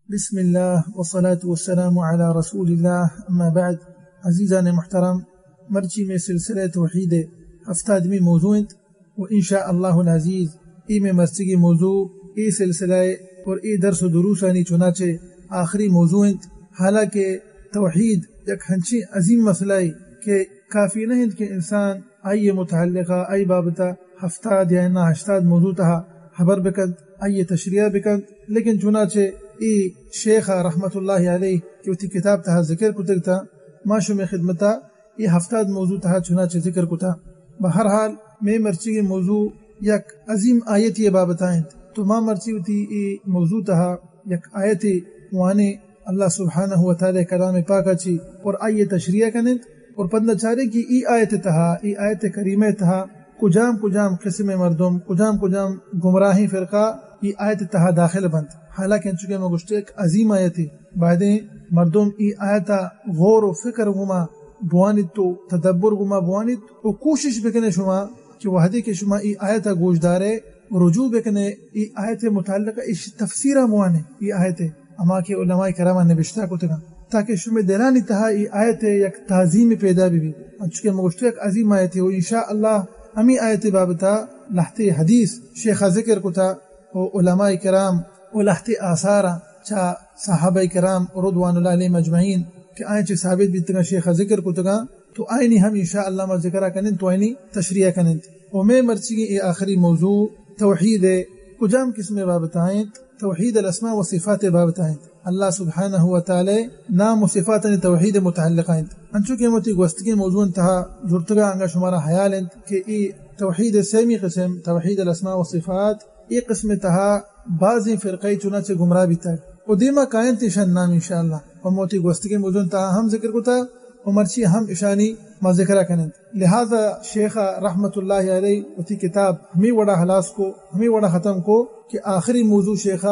بسم اللہ والصلاة والسلام علی رسول اللہ، اما بعد۔ عزیزان محترم، مرچی میں سلسلہ توحید ہفتادمی موضوع انت و انشاءاللہ العزیز اے میں مرچگی موضوع اے سلسلہ اور اے درس و دروسانی چنانچہ آخری موضوع انت۔ حالانکہ توحید یک ہنچیں عظیم مسئلہ ہے کہ کافی نہ انت کہ انسان آئی متعلقہ، آئی بابتا ہفتاد یا انا ہشتاد موضوع تہا خبر بکنت، آئی تشریح بکنت، لیکن چنانچہ اے شیخ رحمت اللہ علیہ کہ وتی کتاب تہا ذکر کتگ تا، ما شمے خدمتا اے ہفتاد موضوع تہا چنانچہ ذکر کتا۔ بہرحال، میں مرچگی موضوع یک عظیم آیتی بابتا انت، تو ما مرچی وتی اے موضوع تہا یک آیتے وانیں، اللہ سبحانہ و تعالی کلام پاکا چی اور آئی تشریح کننت اور پدا چاریں کہ ای آیت تہا، ای آیت کریمہ تہا کجام کجام قسم مردم، کجام کجام گمراہیں فرقہ ای آیت تہا داخل بنت۔ حالانکہ انچو کہ ما گوشتے یک عظیم آیتے، بایدیں مردم ای آیتا غور و فکر گما بوانیت و تدبر گما بوانیت و کوشش بکنے شما کہ وہدے کہ شما ای آیتا گوش دارے، رجوع بکنے، ای آیت متعلق ایشی تفسیرا بوانے، ای آیت ہما کہ علماء کرام نبشتہ کتگاں، تاکہ شمے دلانی تہا ای آیت یک تعظیم پیدا بی بی۔ انچو کہ ما گوشتے یک عظیم آیت و انشاءاللہ ہمی آیت بابتا لہتے حدیث شیخ ذکر کتا و علماء کرام و لہتے آثارا چا صحابہ کرام رضوان اللہ علیہم اجمعین کہ آئیں چہ ثابت بیتگاں، شیخ ذکر کتگاں، تو آئینی ہم انشاءاللہ ما ذکرہ کنیں تو آئینی تشریح کنیں۔ و میں مرچی اے آخری موضوع توحید کجام قسم بابت آئیں؟ توحید الاسماء و صفات بابت آئیں۔ اللہ سبحانہ و تعالی نام و صفاتانی توحید متعلق آئیں۔ انچو کہ ہم وتی گوستگیں موضوع تہا جڑتگا انگا شمارا حیال انت کہ ای توحید سیمی قسم، توحید الاسماء و صفات، ای قسم تہا بازیں فرقہ چنانچہ گمراہ بیتگ و دیما کاینت ایشان نام انشاءاللہ۔ و موتی گوستگیں موضوع تہا ہم ذکر کتا و مرچی ہم اشانی ما ذکرہ کننت۔ لہذا شیخ رحمت اللہ علیہ وتی کتاب ہمیں وڑا خلاص کو، ہمیں وڑا ختم کو کہ آخری موضوع شیخ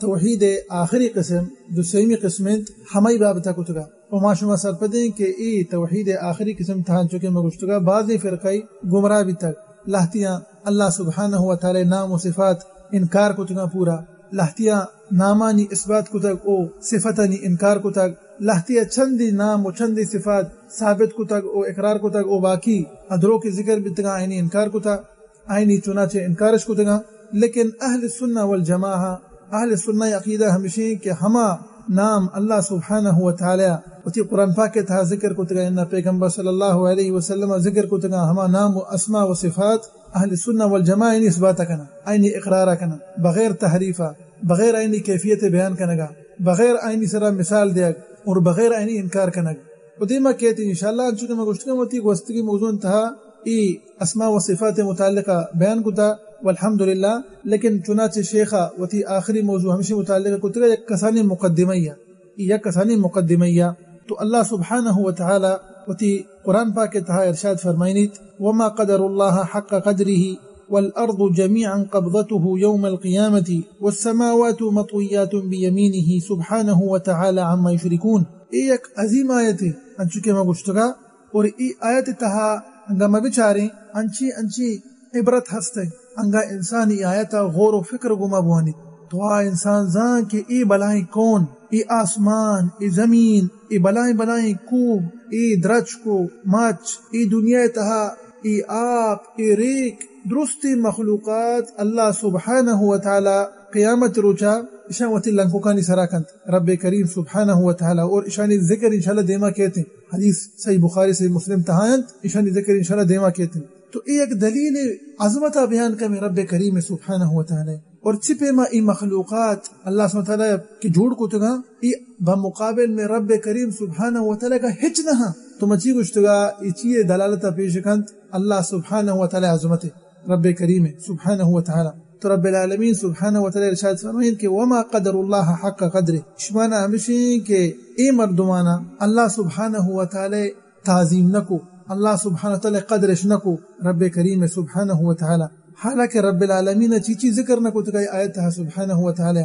توحید آخری قسم، جو سیمی قسم انت، ہمائی بابتا کتگا۔ و ما شما سرپدیں کہ ای توحید آخری قسم تہا چونکہ ما گوشتگا بازیں فرقہ گمراہ بیتگ۔ لہتیاں اللہ سبحانہ و تعالی نام و صفات انکار کتگاں پورا، لہتیاں نامانی اثبات کتگ و صفتانی انکار کتگ، لہتیاں چندی نام و چندی صفات ثابت کتگ و اقرار کتگ و باقی ادرو کہ ذکر بیتگاں آئینی انکار کتگ، آئینی چنانچہ انکارش کتگاں۔ لیکن اہل سنہ والجماعہ، اہل سنہ عقیدہ ہمشیں کہ ہما نام اللہ سبحانہ و تعالی وتی قرآن پاک تہا ذکر کتگا، ان پیغمبر صلی اللہ علیہ وسلم ذکر کتگا، ہما نام و اسماء و صفات اہل سنہ والجماعہ آئینی اثبات کنن، آئینی اقرار کنن، بغیر تحریفا، بغیر آئینی کیفیت بیان کنگا، بغیر آئینی سرا مثال دیگ اور بغیر آئینی انکار کنگ۔ و دیما کیت انشاءاللہ، انچو کہ ما گوشتگاں وتی گوستگی موضوع تہا ای اسماء و صفات متعلقہ بیان کتا، والحمدللہ، لیکن چنانچہ شیخ وتی آخری موضوع ہمشی متعلقہ کتگا یک کسانی مقدمہ یا، یک کسانی مقدمہ یا۔ تو اللہ سبحانہ و تعالی وتی قرآن پاک تہا ارشاد فرمائنیت، وما قدر اللہ حق قدره والأرض جميعا قبضته يوم القيامة والسماوات مطويات بيمينه سبحانه وتعالى عما يشركون۔ اے یک عظیم آیتے، انچو کہ ما گوشتگا، اور ای آیت تہا انگا ما بچاریں، انچی انچی عبرت ہستیں، انگا انسان ای آیت غور و فکر گما بوانی۔ تو آ انسان زان کہ ای بلائیں کون، ای آسمان، ای زمین، ای بلائیں بلائیں کوہ، ای درچک و مچ، ای دنیا تہا ای آپ، ای ریک، درستیں مخلوقات اللہ سبحانہ و تعالی قیامت روچا اشان وتی لنکوکانی سرا کنت رب کریم سبحانہ و تعالی، اور اشانی ذکر انشاءاللہ دیما کیتیں۔ حدیث صحیح بخاری، صحیح مسلم تہا انت، اشانی ذکر انشاءاللہ دیما کیتیں۔ تو اے یک دلیل عظمت بیان کہ میں رب کریم سبحانہ و تعالی اور چی پیما ای مخلوقات اللہ سبحانہ و تعالی کہ جوڑ کتگاں، ای بمقابل میں رب کریم سبحانہ و تعالی کا ہچ نہ ہاں۔ تو مچی گوشتگا، ای چیئے دلالت پیش کنت اللہ سبحانہ و تعالی عظمت، رب کریم سبحانہ و تعالی۔ تو رب العالمین سبحانہ و تعالی ارشاد فرمائیں کہ وما قدر اللہ حق قدره، شمانا ہمشیں کہ اے مردمانا اللہ سبحانہ و تعالی تعظیم نکو، اللہ سبحانہ و تعالی قدرش نکو، رب کریم سبحانہ و تعالی۔ حالانکہ رب العالمین چی چی ذکر نکو تکا آیت تہا سبحانہ و تعالی،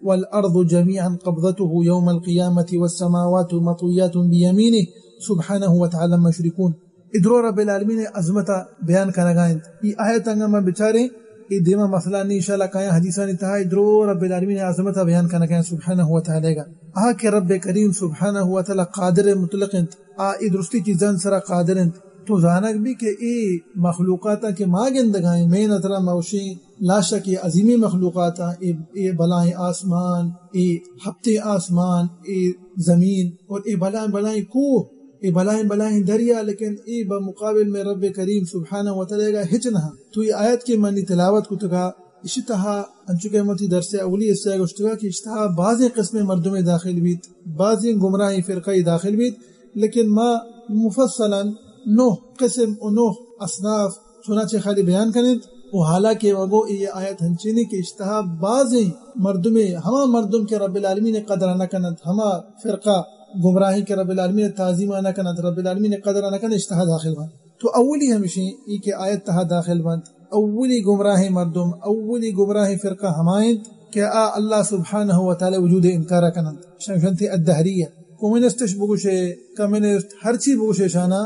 والأرض جميعا قبضته يوم القيامة والسماوات مطويات بيمينه سبحانه وتعالى عما يشركون۔ ادرو رب العالمین عظمت بیان کنگا انت۔ ای آیت انگا ما بچاریں، اے دیما مسئلہ نی، انشاءاللہ کایاں حدیثانی تہا اے درو رب العالمین عظمت بیان کنگا سبحانہ و تعالی گا۔ آ کہ رب کریم سبحانہ و تعالی قادر مطلق انت، آ اے درستی چیزان سرا قادر انت۔ تو زانگ بی کہ اے مخلوقاتاں کہ ما گندگائیں، مئے نظرا ما وشیں لا شک اے عظیمی مخلوقاتاں، اے، اے بلائیں آسمان، اے ہپتیں آسمان، اے زمین اور اے بلائیں بلائیں کوہ، اے بلائیں بلائیں دریا، لیکن اے بمقابل میں رب کریم سبحانہ و تعالی گا ہچ نہ۔ تو اے آیت کہ منی تلاوت کتگا، اشی تہا انچو کہ من وتی درس اولی حصہ گوشتگا کہ اشی تہا بازیں قسم مردمے داخل بیت، بازیں گمراہیں فرقہ داخل بیت، لیکن ما مفصلاً نوہ قسم و نوہ اصناف چنانچہ خالی بیان کننت۔ و حالانکہ ما گو اے آیت ہنچینی کہ اشی تہا بازیں مردمے، ہما مردم کہ رب العالمین قدر نہ کننت، ہما فرقہ گمراہیں کہ رب العالمین تعظیم نہ کننت، رب العالمین قدر نہ کننت، اشی تہا داخل بنت۔ تو اولی ہمشیں ای کہ آیت تہا داخل بنت، اولی گمراہیں مردم، اولی گمراہیں فرقہ ہما انت کہ آ اللہ سبحانہ و تعالی وجود انکار کننت۔ شان گوشنت الدہریہ۔ کمیونسٹش بگوشے، کمیونسٹ ہرچی بگوشے شانا،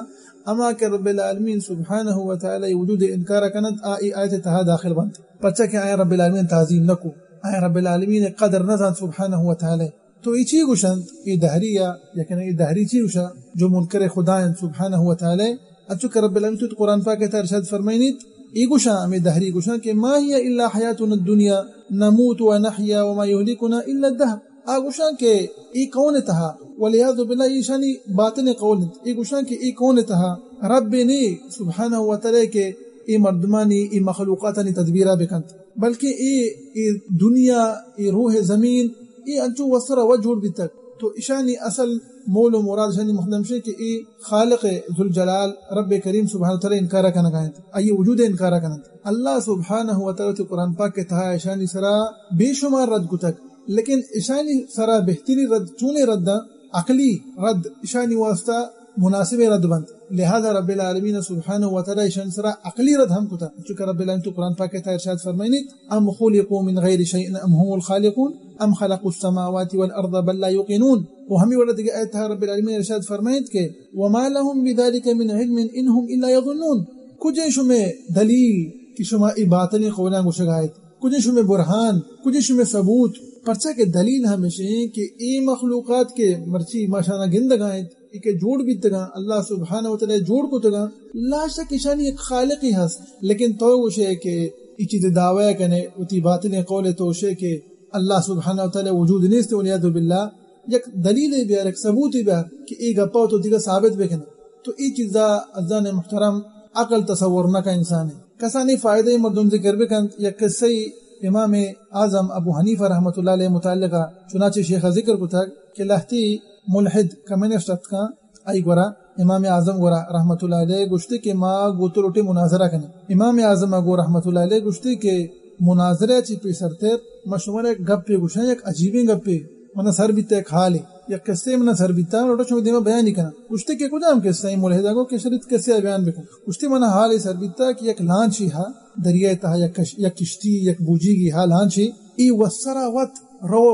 اما کہ رب العالمین سبحانہ و تعالی وجود انکار کننت، آ ای آیت تہا داخل بنت۔ پرچا کہ آیا رب العالمین تعظیم نکو، آیا رب العالمین قدر نزانت سبحانہ و تعالی۔ تو اے چی گوشنت؟ اے دہری یا، یا کہ اے دہری چی گوشا؟ جو منکر خدا انت سبحانہ و تعالی۔ انچو کہ رب العالمین تو قرآن پاک ء تہا ارشاد فرمائینیت، اے گوشاں، ہمے دہری گوشاں کہ ما هي إلا حياتنا الدنيا نموت ونحيا وما يهلكنا إلا الدهر۔ آ گوشاں کہ اے کون ء تہا، والعياذ بالله، ایشانی باطن قول انت۔ اے گوشاں کہ اے کون ء تہا رب نے سبحانہ و تعالی کہ اے مردمانی، اے مخلوقاتانی تدبیرا بکنت۔ بلکہ اے، اے دنیا، اے روح زمین، اے انچو وسرا وت جوڑ بیتگ۔ تو اشانی اصل مول و مراد اشانی مقصد ہمشے کہ اے خالق ذوالجلال رب کریم سبحانہ و تعالی انکار کنگا انت، آئی وجود انکار کننت۔ اللہ سبحانہ و تعالی تو قرآن پاک کے تہا اشانی سرا بے شمار رد کتگ، لیکن اشانی سرا بہترین رد چونیں رد؟ عقلی رد اشانی واسطہ مناسبیں رد بنت۔ لہذا رب العالمین سبحانہ و تعالی ایشان سرا عقلی رد ہم کتا، چونکہ رب العالمین تو قرآن پاک ء تہا ارشاد فرمائینیت، ام خلقوا من غیر شیء ام هم الخالقون ام خلقوا السماوات والارض بل لا یوقنون۔ و ہمیں وڑا دیگہ آیت تہا رب العالمین ارشاد فرمائینیت کہ وما لهم بذلك من علم ان هم الا یظنون۔ کجیں شمے دلیل کہ شما ای باطنی قولاں گوشگا ایت؟ کجیں شمے برہان؟ کجیں شمے ثبوت؟ پرچا کہ دلیل ہمیشیں کہ اے مخلوقات کہ مرچی ما شانا گندگا انت، اے کہ جوڑ بیتگاں، اللہ سبحانہ و تعالی جوڑ کتگاں، لا شک ایشانی یک خالقی ہست۔ لیکن تو گوشے کہ ای چیز دعوی کنے، وتی باطلیں قول تو گوشے کہ اللہ سبحانہ و تعالی وجود نیست، والعیاذ باللہ، یک دلیلے بیار، یک ثبوتے بیار کہ اے گپا تو دیگہ ثابت بکنے۔ تو اے چیزا عزیزان محترم عقل تصور نہ کا انسانے۔ کسانی فائدہ مردم ذکر بکنت، یک قصہ امام اعظم ابو حنیفہ رحمۃ اللہ علیہ متعلقہ، چنانچہ شیخ ذکر کتگ کہ لہتی ملحد کمیونسٹ اتکاں، آئی گورا، امام اعظم گورا رحمۃ اللہ علیہ گوشتی کہ ما گوں تو لوٹیں مناظرہ کنیں۔ امام اعظم گو رحمۃ اللہ علیہ گوشتی کہ مناظرہ چی پیسرتر ما شمارا یک گپے گوشاں، یک عجیبیں گپے منا سر بیتا، یک حالے، یک قصے منا سر بیتا، لوٹاں شمے دیما بیانی کناں۔ گوشتی کہ کجام قصہ؟ اے ملحدا گو کہ شریت قصے بیان بکن۔ گوشتی منا حالے سر بیتا کہ یک لانچے ہا دریائے تہا، یک کش-، یک کشتی، یک بوجیگے ہا لانچے، اے وسرا وت رو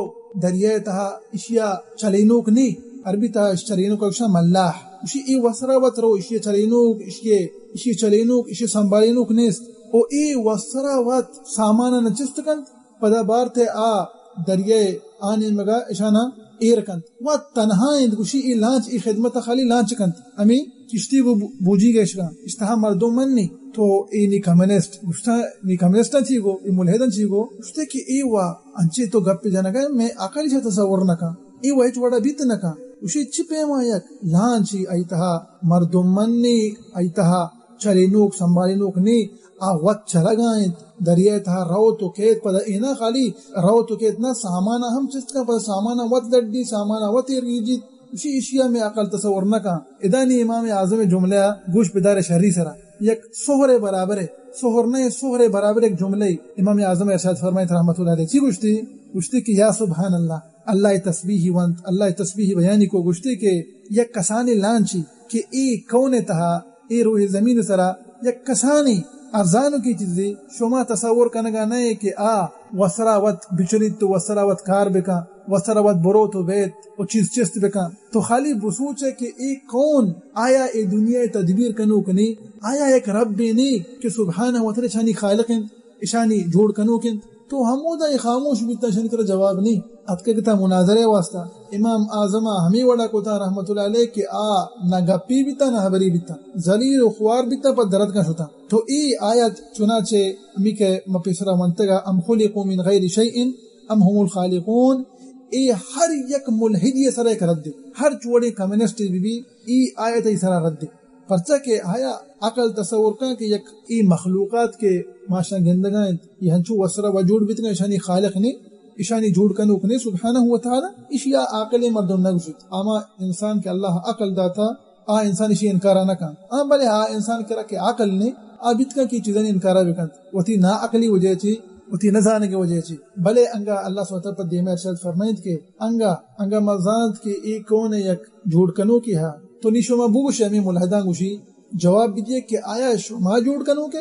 دریائے تہا، اشیا چلینوک نی، عربی تہا اش چلینوک گوشاں ملاح۔ اشی اے وسرا وت رو، اشی چلینوک، اشی، اشی چلینوک، اشی سنبھالینوک نیست۔ او اے وسرا وت ساماناں چست کنت، پدا بارت آ دریائے آ نیمگا اشانا ایر کنت۔ وت تنہا انت، گوشی اے لانچ، اے خدمت خالی لانچ کنت۔ ہمیں کشتی بو-، بوجیگا اشگا، اشتہا مردم من نی۔ تو اے نی کمیونسٹ، گوشتا نی کمیونسٹاں چی گو، اے ملحداں چی گو؟ گوشتے کہ اے وا انچیں تو گپ جنگا، میں عقل چا تصور نہ کن، اے وا ہچ وڑا بیت نہ کن۔ گوشی چی پیما یک لانچی آئی تہا مردم من نی، آئی تہا چلینوک سنبھالینوک نی، آ وت چلگا انت، دریائے تہا روت و کیت، پدا اینا خالی روت و کیت نہ، سامانا ہم چست کن، پدا سامانا وت لڈی، سامانا وت ایر گیجیت۔ اشی، اشیا میں عقل تصور نہ کن۔ ادا نی امام اعظم جملہ گوش بدار شری سرا۔ یک سہرے برابر ہے، سہر نہ، سہرے برابر یک جملہ امام اعظم ارشاد فرمائیت رحمت اللہ علیہ۔ چی گوشتی؟ گوشتی کہ یا سبحان اللہ، اللہ تسبیح ونت، اللہ تسبیح بیانی کو۔ گوشتی کہ یک کسانی لانچی کہ اے کون تہا، اے روح زمین سرا یک کسانی ارزانو کی چیزی، شما تصور کنگا نہ کہ آ وسرا وت بچلیت تو وسرا وت کار بکن، وسرا وت برو تو بیت و چیز چست بکن۔ تو خالی بسوچ کہ اے کون؟ آیا اے دنیا تدبیر کنوک نی؟ آیا یک ربے نی کہ سبحانہ و تعالی چانی خالق انت؟ اشانی جوڑ کنوک انت۔ تو ہمودا اے خاموش بیتاں، اشانی کرا جواب نی۔ اتکگتاں مناظرہ واسطہ۔ امام اعظم ء ہمے وڑا کتاں رحمت اللہ علیہ کہ آ نہ گپی بیتاں نہ ہبری بیتاں، ذلیل و خوار بیتاں، پد درتکاں شتاں۔ تو اے آیت چنانچہ ہمی کہ ما پیسرا ونتگا، ام خلقوا من غیر شیء ام هم الخالقون، اے ہر یک ملحدی سرا یک ردے، ہر چوڑیں کمیونسٹ بہ بی، اے آیت ای سرا ردے۔ پرچا کہ آیا عقل تصور کن کہ یک اے مخلوقات کہ ما اشاں گندگا انت، اے ہنچو وسرا و جوڑ بیتگاں، اشانی خالق نے، اشانی جوڑ کنوک نے سبحانہ و تعالی، اشیا عاقل مردم نہ گوشیت۔ اما انسان کہ اللہ عقل داتا، آ انسان اشی انکارا نہ کن۔ آ بلے آ انسان کرا کہ عقل نے، آ بیتکا کہ چیزانی انکارا بکنت۔ وتی نا عقلی وجہ چی، وتی نہ زانگے وجہ چی۔ بلے انگا اللہ سبحانہ و تعالی پہ دیما ارشاد فرمائیت کہ انگا، انگا ما زانت کہ اے کون یک جوڑ کنوکے ہا۔ تو نی شما بگوش، ہمیں ملحداں گوشی، جواب بدیے کہ آیا شما جوڑ کنوکے؟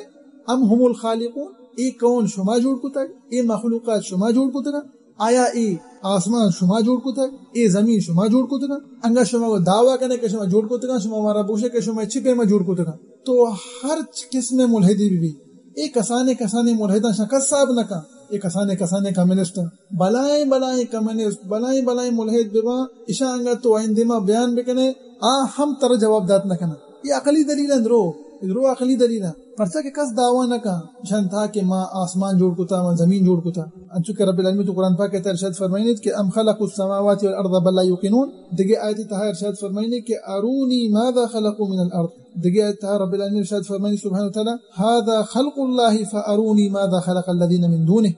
ام هم الخالقون، اے کون شما جوڑ کتگ؟ اے مخلوقات شما جوڑ کتگ؟ آیا اے آسمان شما جوڑ کتگ؟ اے زمین شما جوڑ کتگ؟ انگا شما دعویٰ کنے کہ شما جوڑ کتگ، شما مارا بوشے کہ شما چی پیما جوڑ کتگ؟ تو ہر چ-، قسم ملحدی بہ بی، اے کسانیں کسانیں ملحداں شاں کس صاحب نہ کن۔ اے کسانیں کسانیں کمیونسٹ، بلائیں بلائیں کمیونسٹ، بلائیں بلائیں ملحد بہ باں، اشاں انگا تو آئین دیما بیان بکنے، آ ہم ترا جواب دات نہ کناں۔ اے عقلی دلیل ایں، درو، درو عقلی دلیل ایں۔ پرچا کہ کس دعویٰ نہ کن، اشان تھا کہ ما آسمان جوڑ کتا، ما زمین جوڑ کتا۔ انچو کہ رب العالمین تو قرآن پاک ء تہا ارشاد فرمائینیت کہ ام خلقوا السماوات والارض بل لا یوقنون۔ دگہ آیت تہا ارشاد فرمائینیت کہ ارونی ماذا خلقوا من الارض۔ دگہ آیت تہا رب العالمین ارشاد فرمائینیت سبحانہ و تعالی، هذا خلق الله فأروني ماذا خلق الذين من دونه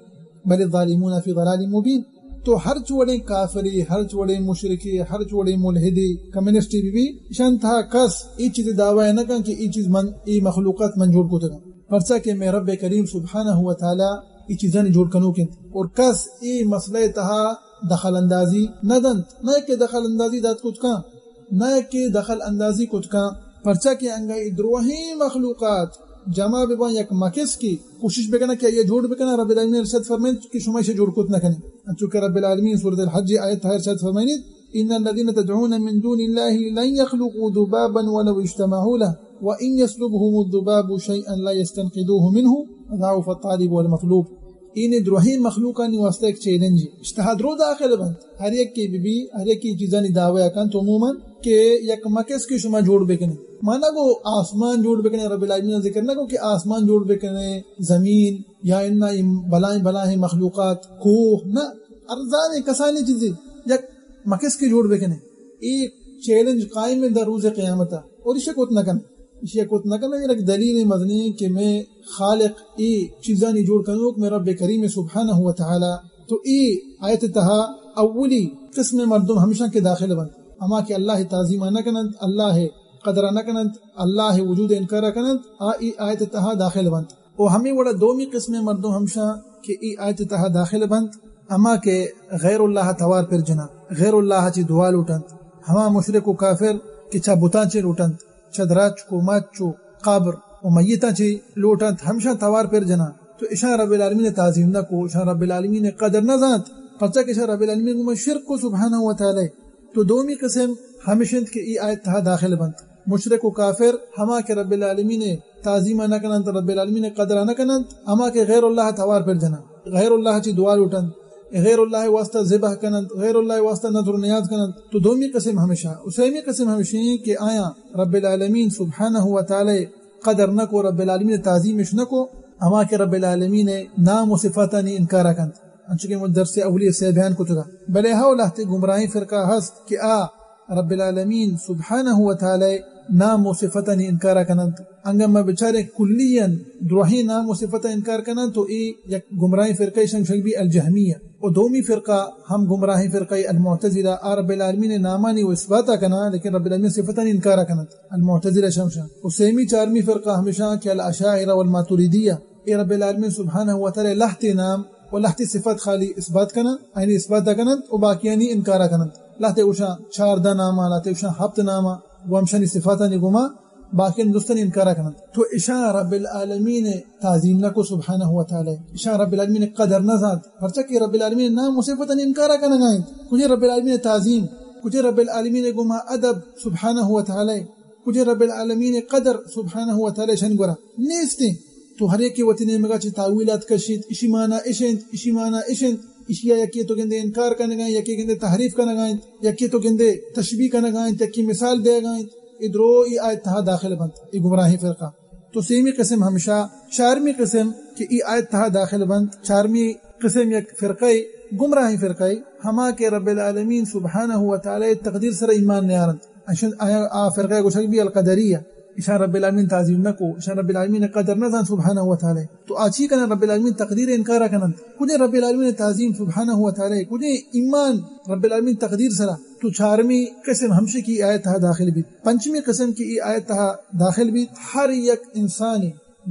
بل الظالمون في ضلال مبين۔ تو ہر چوڑیں کافرے، ہر چوڑیں مشرکے، ہر چوڑیں ملحدے، کمیونسٹے بہ بی، اشان تہا کس اے چیز دعویٰ نہ کن کہ اے چیز من، اے مخلوقات من جوڑ کتگاں۔ پرچا کہ مئے رب کریم سبحانہ و تعالی اے چیزانی جوڑ کنوک انت۔ اور کس اے مسئلہ تہا دخل اندازی نہ دنت، نہ کہ دخل اندازی دات کت کن، نہ کہ دخل اندازی کت کن، پرچا کہ انگا اے دروہیں مخلوقات جمع بباں یک مکس کی کوشش بکناں کہ آئی جوڑ بکناں، رب العالمین ارشاد فرمائیت کہ شما ایشی جوڑ کت نہ کنے۔ انچو کہ رب العالمین سورۃ الحج آیت تہا ارشاد فرمائیت، ان الذين تدعون من دون الله لن يخلقوا ذبابا ولو اجتمعوا له وان يسلبهم الذباب شيئا لا يستنقذوه منه ضعف الطالب والمطلوب۔ اے نی دروہیں مخلوقانی واسطہ یک چیلنج ایں۔ اشی تہا درو داخل بنت۔ ہر یکے بہ بی، ہر یکے چیزانی دعویٰ کنت عموماً کہ یک مکس کہ شما جوڑ بکنے۔ ما نہ گو آسمان جوڑ بکنے، رب العالمین ذکر نہ گو کہ آسمان جوڑ بکنے، زمین یا انا اے بلائیں بلائیں مخلوقات، کوہ، نہ، ارزانیں کسانیں چیزے، یک مکس کہ جوڑ بکنے۔ اے چیلنج قائم ایں در روز قیامتا۔ اور ایشی کت نہ کن۔ ایشی کت نہ کن، اے یک دلیل مزنیں کہ مئے خالق اے چیزانی جوڑ کنوک مئے رب کریم سبحانہ و تعالی۔ تو اے آیت تہا اولی قسم مردم ہمیشاں کہ داخل بنت، ہما کہ اللہ تعظیم نہ کننت، اللہ قدر نہ کننت، اللہ وجود انکار کننت، آ اے آیت تہا داخل بنت۔ و ہمے وڑا دومی قسم مردم ہمیشاں کہ اے آیت تہا داخل بنت، ہما کہ غیر اللہ توار پر جناں، غیر اللہ چی دعا لوٹنت، ہما مشرک و کافر کہ چا بتاں چی لوٹنت، چہ درچک و مچ و قبر و میتاں چی لوٹنت، ہمشاں توار پر جناں۔ تو اشاں رب العالمین تعظیم نہ کو، اشاں رب العالمین قدر نہ زانت، پرچا کہ اشاں رب العالمین گوما شرک کو سبحانہ و تعالی۔ تو دومی قسم ہمش انت کہ ای آیت تہا داخل بنت۔ مشرک و کافر ہما کہ رب العالمین تعظیم نہ کننت، رب العالمین قدر نہ کننت، ہما کہ غیر اللہ توار پر جناں، غیر اللہ چی دعا لوٹنت، غیر اللہ واسطہ ذبح کننت، غیر اللہ واسطہ نذر و نیاز کننت۔ تو دومی قسم ہمشہ۔ و سیمی قسم ہمشی کہ آیاں رب العالمین سبحانہ و تعالی قدر نہ کو، رب العالمین تعظیمش نہ کو، ہما کہ رب العالمین نام و صفاتانی انکارا کنت۔ انچو کہ من درس اولی سے بیان کتگا۔ بلے ہو لہتے گمراہیں فرقہ ہست کہ آ رب العالمین سبحانہ و تعالی نام و صفتانی انکارا کننت۔ انگا ما بچاریں کلیاً دروہیں نام و صفتا انکار کننت تو اے یک گمراہیں فرقہ شنگ شنگ بی الجہمیہ۔ و دومی فرقہ ہم گمراہیں فرقہ المعتزلہ، آ رب العالمین نامانی و اثباتا کناں لیکن رب العالمین صفتانی انکارا کننت، المعتزلہ شمشاں۔ و سیمی چارمی فرقہ ہمشاں کہ الاشاعرہ والماتریدیہ، اے رب العالمین سبحانہ و تعالی لہتے نام و لہتے صفات خالی اثبات کناں، آیانی اثبات نہ کننت و باقیانی انکارا کننت۔ لہتے گوشاں چاردہ ناما، لہتے گوشاں ہپت ناما، و ہمشانی صفاتانی گوما باقی درستانی انکارا کننت۔ تو اشاں رب العالمین تعظیم نہ کو سبحانہ و تعالی، اشاں رب العالمین قدر نہ زانت، پرچا کہ رب العالمین نام و صفتانی انکارا کنگا انت۔ کجے رب العالمین تعظیم، کجے رب العالمین گوما ادب سبحانہ و تعالی، کجے رب العالمین قدر سبحانہ و تعالی شن گورا نیستیں۔ تو ہر یکے وتی نیمگا چہ تاویلات کشیت، اشی معنی اش انت، اشی معنی اش انت، اشیا یکے تو گندے انکار کنگا انت، یکے گندے تحریف کنگا انت، یکے تو گندے تشبیہ کنگا انت، یکے مثال دیگا انت۔ اے درو ای آیت تہا داخل بنت، ای گمراہیں فرقہ۔ تو سیمی قسم ہمشا، چارمی قسم کہ ای آیت تہا داخل بنت، چارمی قسم یک فرقہ، گمراہیں فرقہ، ہما کہ رب العالمین سبحانہ و تعالی تقدیر سر ایمان نیارنت۔ اشان آیا آ فرقہ گوشگ بی القدریہ۔ اشان رب العالمین تعظیم نہ کو، اشان رب العالمین قدر نہ زان سبحانہ و تعالی۔ تو آ چی کنن؟ رب العالمین تقدیر انکار کنن۔ کجے رب العالمین تعظیم سبحانہ و تعالی، کجے ایمان رب العالمین تقدیر سرا؟ تو چارمی قسم ہمشی کہ آیت تہا داخل بیت۔ پنچمی قسم کہ ای آیت تہا داخل بیت، ہر یک انسانی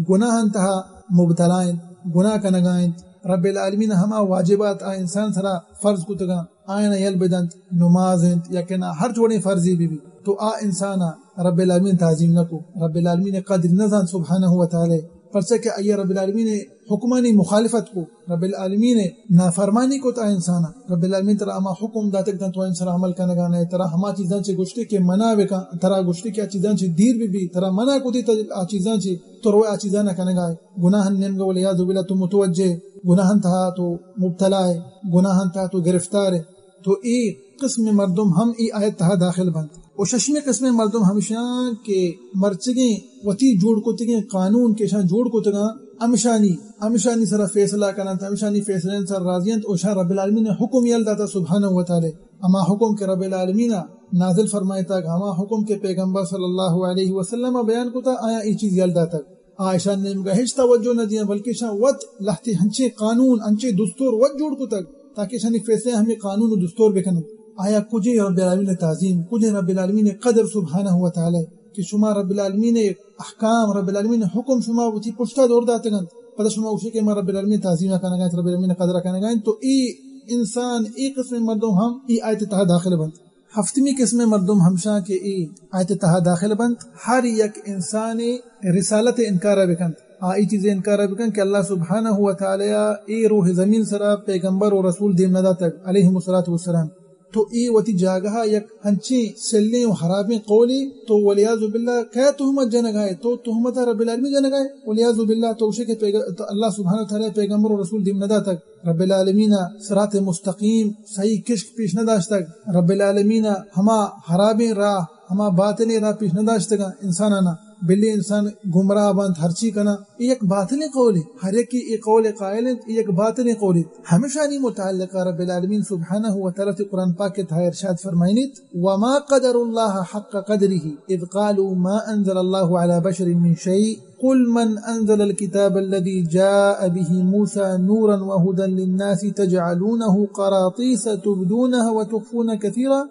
گناہاں تہا مبتلا انت، گناہ کنگا انت۔ رب العالمین ہما واجبات آ انسان سرا فرض کتگاں، آیانا یل بدنت، نماز انت یا کہ نا ہر جوڑیں فرضی بی بی، تو آ انسانا رب العالمین تعظیم نہ کو، رب العالمین قدر نہ زانت سبحانہ و تعالی، پرچا کہ آئی رب العالمین حکمانی مخالفت کو، رب العالمین نافرمانی کو تا انسانا۔ رب العالمین ترا ہما حکم داتگ دنت تو انسان عمل کنگا نہ، ترا ہما چیزاں چہ گوشتے کہ منع بکن، ترا گوشتے کہ آ چیزاں چہ دیر بی بی، ترا منع کو دیتا آ چیزاں چہ، تو روئے آ چیزاں نہ کنگا ئے۔ گناہاں نیمگا والعیاذ باللہ تو متوجہ، گناہاں تہا تو مبتلا ئے، گناہاں تہا تو گرفتار ئے۔ تو اے قسم مردم ہم اے آیت تہا داخل بنت۔ و ششمی قسم مردم ہمشاں کہ مرچگیں وتی جوڑ کتگیں قانون کہ اشاں جوڑ کتگاں، ہمشانی، ہمشانی سرا فیصلہ کننت، ہمشانی فیصلہ سر راضی انت، و اشاں رب العالمین حکم یل داتا سبحانہ و تعالی۔ ہما حکم کہ رب العالمین نازل فرمائتگ، ہما حکم کہ پیغمبر صلی اللہ علیہ وسلم بیان کتا، آیا اے چیز یل داتگ۔ آ اشان نیمگا ہچ توجہ نہ دیاں، بلکہ اشان وت لہتے ہنچیں قانون، ہنچیں دستور وت جوڑ کتگ، تاکہ اشانی فیصلہ ہمیں قانون و دستور بکنن۔ آیا کجے رب العالمین تعظیم، کجے رب العالمین قدر سبحانہ و تعالی، کہ شما رب العالمین احکام، رب العالمین حکم شما وتی پشتا دور داتگنت، پدا شما گوشے کہ ما رب العالمین تعظیم کنگا انت، رب العالمین قدر کنگا انت، تو ای انسان، ای قسم مردم ہم ای آیت تہا داخل بنت۔ ہفتمی قسم مردم ہمشاں کہ اے آیت تہا داخل بنت، ہر یک انسانے رسالت انکار بکنت، آ اے چیز انکار بکنت کہ اللہ سبحانہ و تعالی اے روح زمین سرا پیغمبر و رسول دیم نہ داتگ علیہم الصلوۃ والسلام۔ تو اے وتی جاگہ یک ہنچیں سلیں و حرابیں قولے، تو والعیاذ باللہ کیا تہمت جنگائے؟ تو تہمت رب العالمین جنگائے، والعیاذ باللہ۔ تو گوشے کہ پیغ-، تو اللہ سبحانہ و تعالی پیغمبر و رسول دیم نہ داتگ۔ رب العالمین ء صراط مستقیم، صحیح کشک پیش نہ داشتگ۔ رب العالمین ء ہما حرابیں راہ، ہما باطلیں راہ پیش نہ داشتگاں انسانانا، بلے انسان گمراہ بنت، ہرچی کناں۔ اے یک باطلیں قولے، ہر یکے اے قول قائل انت، اے یک باطلیں قولے۔ ہمشانی متعلقہ رب العالمین سبحانہ و تعالی قرآن پاک کے تہا ارشاد فرمائنیت، وما قدر اللہ حق قدره اذ قالوا ما انزل اللہ علی بشر من شیء قل من أنزل الكتاب الذي جاء به موسى نورا وهدى للناس تجعلونه قراطيس تبدونها وتخفون كثيرا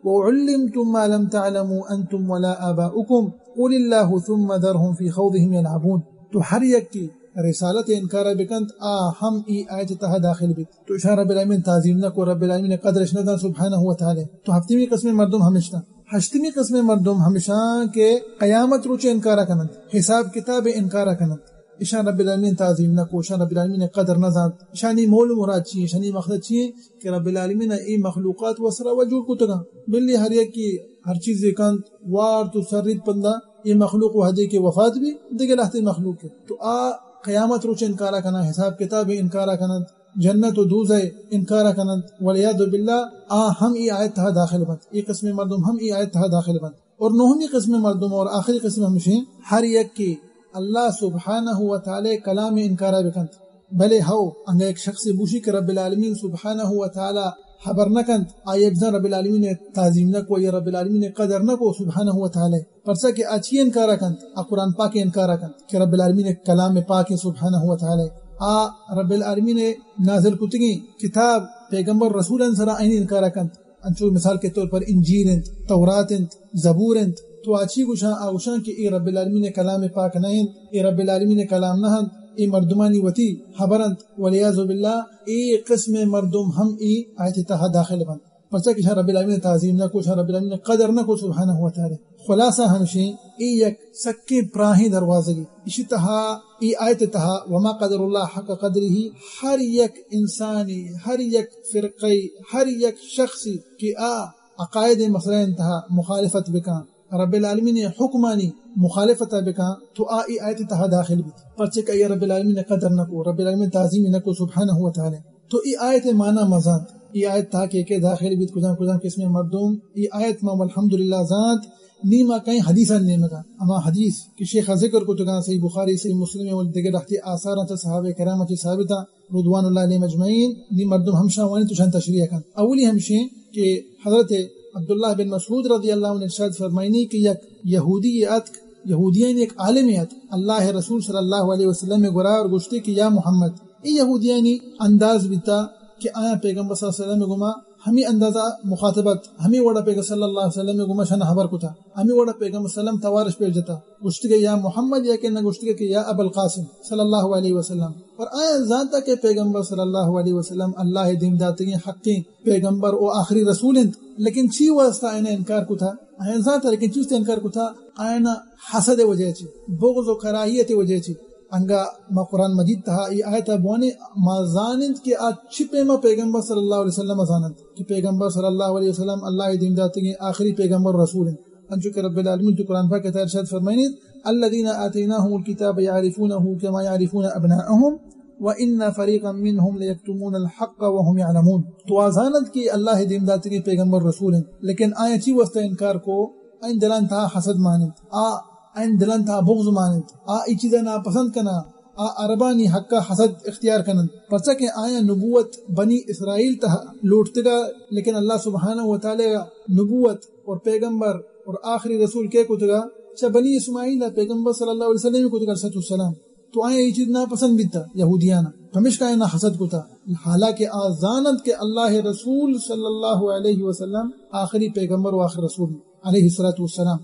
وعلمتم ما لم تعلموا أنتم ولا آباؤكم قل الله ثم ذرهم في خوضهم يلعبون۔ تو ہر یکے رسالت انکار بکنت، آ ہم ای آیت تہا داخل بیت۔ تو اشاں رب العالمین تعظیم نہ کو، رب العالمین قدرش نہ دان سبحانہ و تعالی۔ تو ہفتمی قسم مردم ہمشتاں۔ ہشتمی قسم مردم ہمشاں کہ قیامت روچ انکار کننت، حساب کتاب انکار کننت۔ اشاں رب العالمین تعظیم نہ کو، اشاں رب العالمین قدر نہ زانت۔ اشانی مول مراد چی؟ اشانی مقصد چی؟ کہ رب العالمین اے مخلوقات و سرا و جوڑ کتگاں۔ بلی ہر یکی ہر چیزے کنت، وارت و سریت پندا اے مخلوق وہدے کہ وفات بی، دگہ لہتے مخلوق ہے۔ تو آ قیامت روچ انکار کننت، حساب کتاب انکار کننت۔ جنت و دوزہ انکار کننت، والعیاذ باللہ، آ ہم ای آیت تہا داخل بنت، ای قسم مردم ہم ای آیت تہا داخل بنت۔ اور نہمی قسم مردم اور آخری قسم ہمشیں، ہر یک کہ اللہ سبحانہ و تعالی کلام انکار بکنت۔ بلے ہو، انگا یک شخص بوشی کہ رب العالمین سبحانہ و تعالی حبر نہ کنت، آئی بزن رب العالمین تعظیم نہ کو یا رب العالمین قدر نہ کو سبحانہ و تعالی۔ پرچا کہ آ چی انکار کنت؟ آ قرآن پاک انکار کنت کہ رب العالمین کلام پاک سبحانہ و تعالی۔ آ رب العالمین نازل کتگیں کتاب پیغمبر رسولان سرا آئین انکار کنت۔ انچو مثال کے طور پر انجیل انت، تورات انت، زبور انت۔ تو آ چی گوشاں؟ آ گوشاں کہ اے رب العالمین کلام پاک نہ انت، اے رب العالمین کلام نہ انت، اے مردمانی وتی حبر انت۔ والعیاذ باللہ، اے قسم مردم ہم اے آیت تہا داخل بنت۔ پرچا کہ شان رب العالمین تعظیم نہ کو، شان رب العالمین قدر نہ کو سبحانہ و تعالی۔ خلاصہ ہمشیں، اے یک سکیں پراہیں دروازگے۔ اشی تہا، اے آیت تہا، وما قدر اللہ حق قدره، ہر یک انسانی، ہر یک فرقے، ہر یک شخصی کہ آ عقائد مسئلہ انتہا مخالفت بکاں، رب العالمین ءِ حکمانی مخالفت ءَ بکاں، تو آ اے آیت ءِ تہا داخل بیت، پرچہ کہ آئی ءَ رب العالمین ءِ قدر نہ کو، رب العالمین ءِ تعظیم نہ کو سبحانہ و تعالی۔ تو اے آیت ءِ معنی مزانت، اے آیت تہا کہ کہ داخل بیت کجام کجام قسم مردم، اے آیت ما والحمدللہ زانت، نی ما کئیں حدیثاں نیمگا، ہما حدیث کہ شیخ ءَ ذکر کتگاں، صحیح بخاری، صحیح مسلم و دگہ لہتے آثاراں چہ صحابہ کرام چہ ثابتاں، رضوان اللہ علیہم اجمعین، نی مردم ہمشاں وانی توشاں تشریح کنت۔ اولی ہمشیں کہ حضرت عبداللہ بن مسعود رضی اللہ عنہ ارشاد فرمائنی کہ یک یہودی اتک، یہودیانی یک عالمے اتک، اللہ ءِ رسول صلی اللہ علیہ وسلم ءِ گورا اور گوشتی کہ یا محمد، اے یہودیانی انداز بیتا کہ آیاں پیغمبر صلی اللہ علیہ وسلم ءِ گوما ہمے اندازہ مخاطبت، ہمے وڑا پیغمبر صلی اللہ علیہ وسلم ءِ گوما شان خبر کتا، ہمے وڑا پیغمبر صلی اللہ علیہ وسلم توارش پیش جتا، گوشتگے یا محمد یا کہ نہ گوشتگے کہ یا ابا القاسم صلی اللہ علیہ وسلم۔ اور آیاں زانتا کہ پیغمبر صلی اللہ علیہ وسلم اللہ ءِ دیم داتگیں حقیں پیغمبر و آخری رسول انت، لیکن چی واسطہ آیاں انکار کتا؟ آیاں زانتا، لیکن چی واسطہ انکار کتا؟ آیاں حسد ءِ وجہ چی، بغض و کراہیت ءِ وجہ چی۔ انگا ما قرآن مجید تہا اے آیت ءَ بوانیں، ما زاننت کہ آ چی پیما پیغمبر صلی اللہ علیہ وسلم ءَ زاننت کہ پیغمبر صلی اللہ علیہ وسلم اللہ ءِ دیم داتگیں آخری پیغمبر و رسول انت۔ انچو کہ رب العالمین تو قرآن پاک ءِ تہا ارشاد فرمائنیت، الذين آتيناهم الكتاب يعرفونه كما يعرفون أبناءهم وإن فريقا منهم ليكتمون الحق وهم يعلمون۔ تو آ زاننت کہ اللہ ءِ دیم داتگیں پیغمبر رسول انت، لیکن آیاں چی واسطہ انکار کو؟ آیاں دلان تہا حسد ماننت، آ آیاں دلان تہا بغض ماننت، آ اے چیزا ناپسند کنا، آ عربانی حقا حسد اختیار کننت، پرچا کہ آیاں نبوت بنی اسرائیل تہا لوٹتگا، لیکن اللہ سبحانہ و تعالی نبوت اور پیغمبر اور آخری رسول کے کتگا؟ چہ بنی اسماعیل پیغمبر صلی اللہ علیہ وسلم کتگا علیہ الصلوۃ والسلام۔ تو آیاں اے چیز ناپسند بیتا یہودیانا، پمیشکا آیانا حسد کتا، حالانکہ آ زاننت کہ اللہ ءِ رسول صلی اللہ علیہ وسلم آخری پیغمبر و آخری رسول علیہ الصلوۃ والسلام۔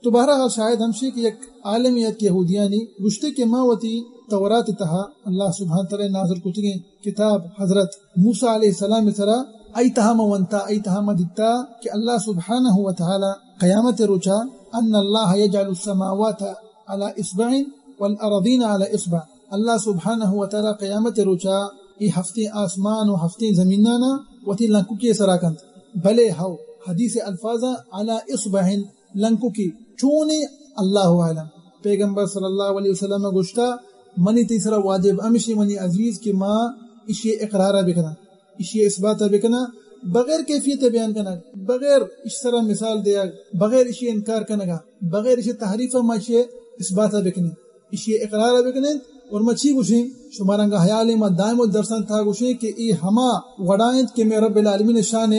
تو بہرحال شاہد ہمشی کہ یک عالمے ات یہودیانی، گوشتے کہ ما وتی تورات تہا اللہ سبحانہ تعالی نازل کتگیں کتاب حضرت موسیٰ علیہ السلام سرا، آئی تہا ما ونتا، آئی تہا ما دیتا کہ اللہ سبحانہ و تعالی قیامت روچا، ان اللہ یجعل السماوات علی اصبع والارضین علی اصبع۔ اللہ سبحانہ و تعالی قیامت روچا اے ہفتیں آسمان و ہفتیں زمینانا وتی لنککی سرا کنت۔ بلے ہو، حدیث الفاظا علی اصبع، لنککی چونیں؟ اللہ عالم۔ پیغمبر صلی اللہ علیہ وسلم گوشتا، منی تئی سرا واجب ہمشی منی عزیز کہ ما اشی اقرارا بکناں، اشی اثباتا بکناں، بغیر کیفیت بیان کنگ، بغیر اش سرا مثال دیگ، بغیر اشی انکار کنگا، بغیر اشی تحریفا ما اشی اثباتا بکنیں، اشی اقرارا بکنیں۔ اور ما چی گوشیں؟ شمارا انگا حیال ایں، ما دائم الدرسان تہا گوشیں کہ اے ہما وڑا انت کہ مئے رب العالمین شان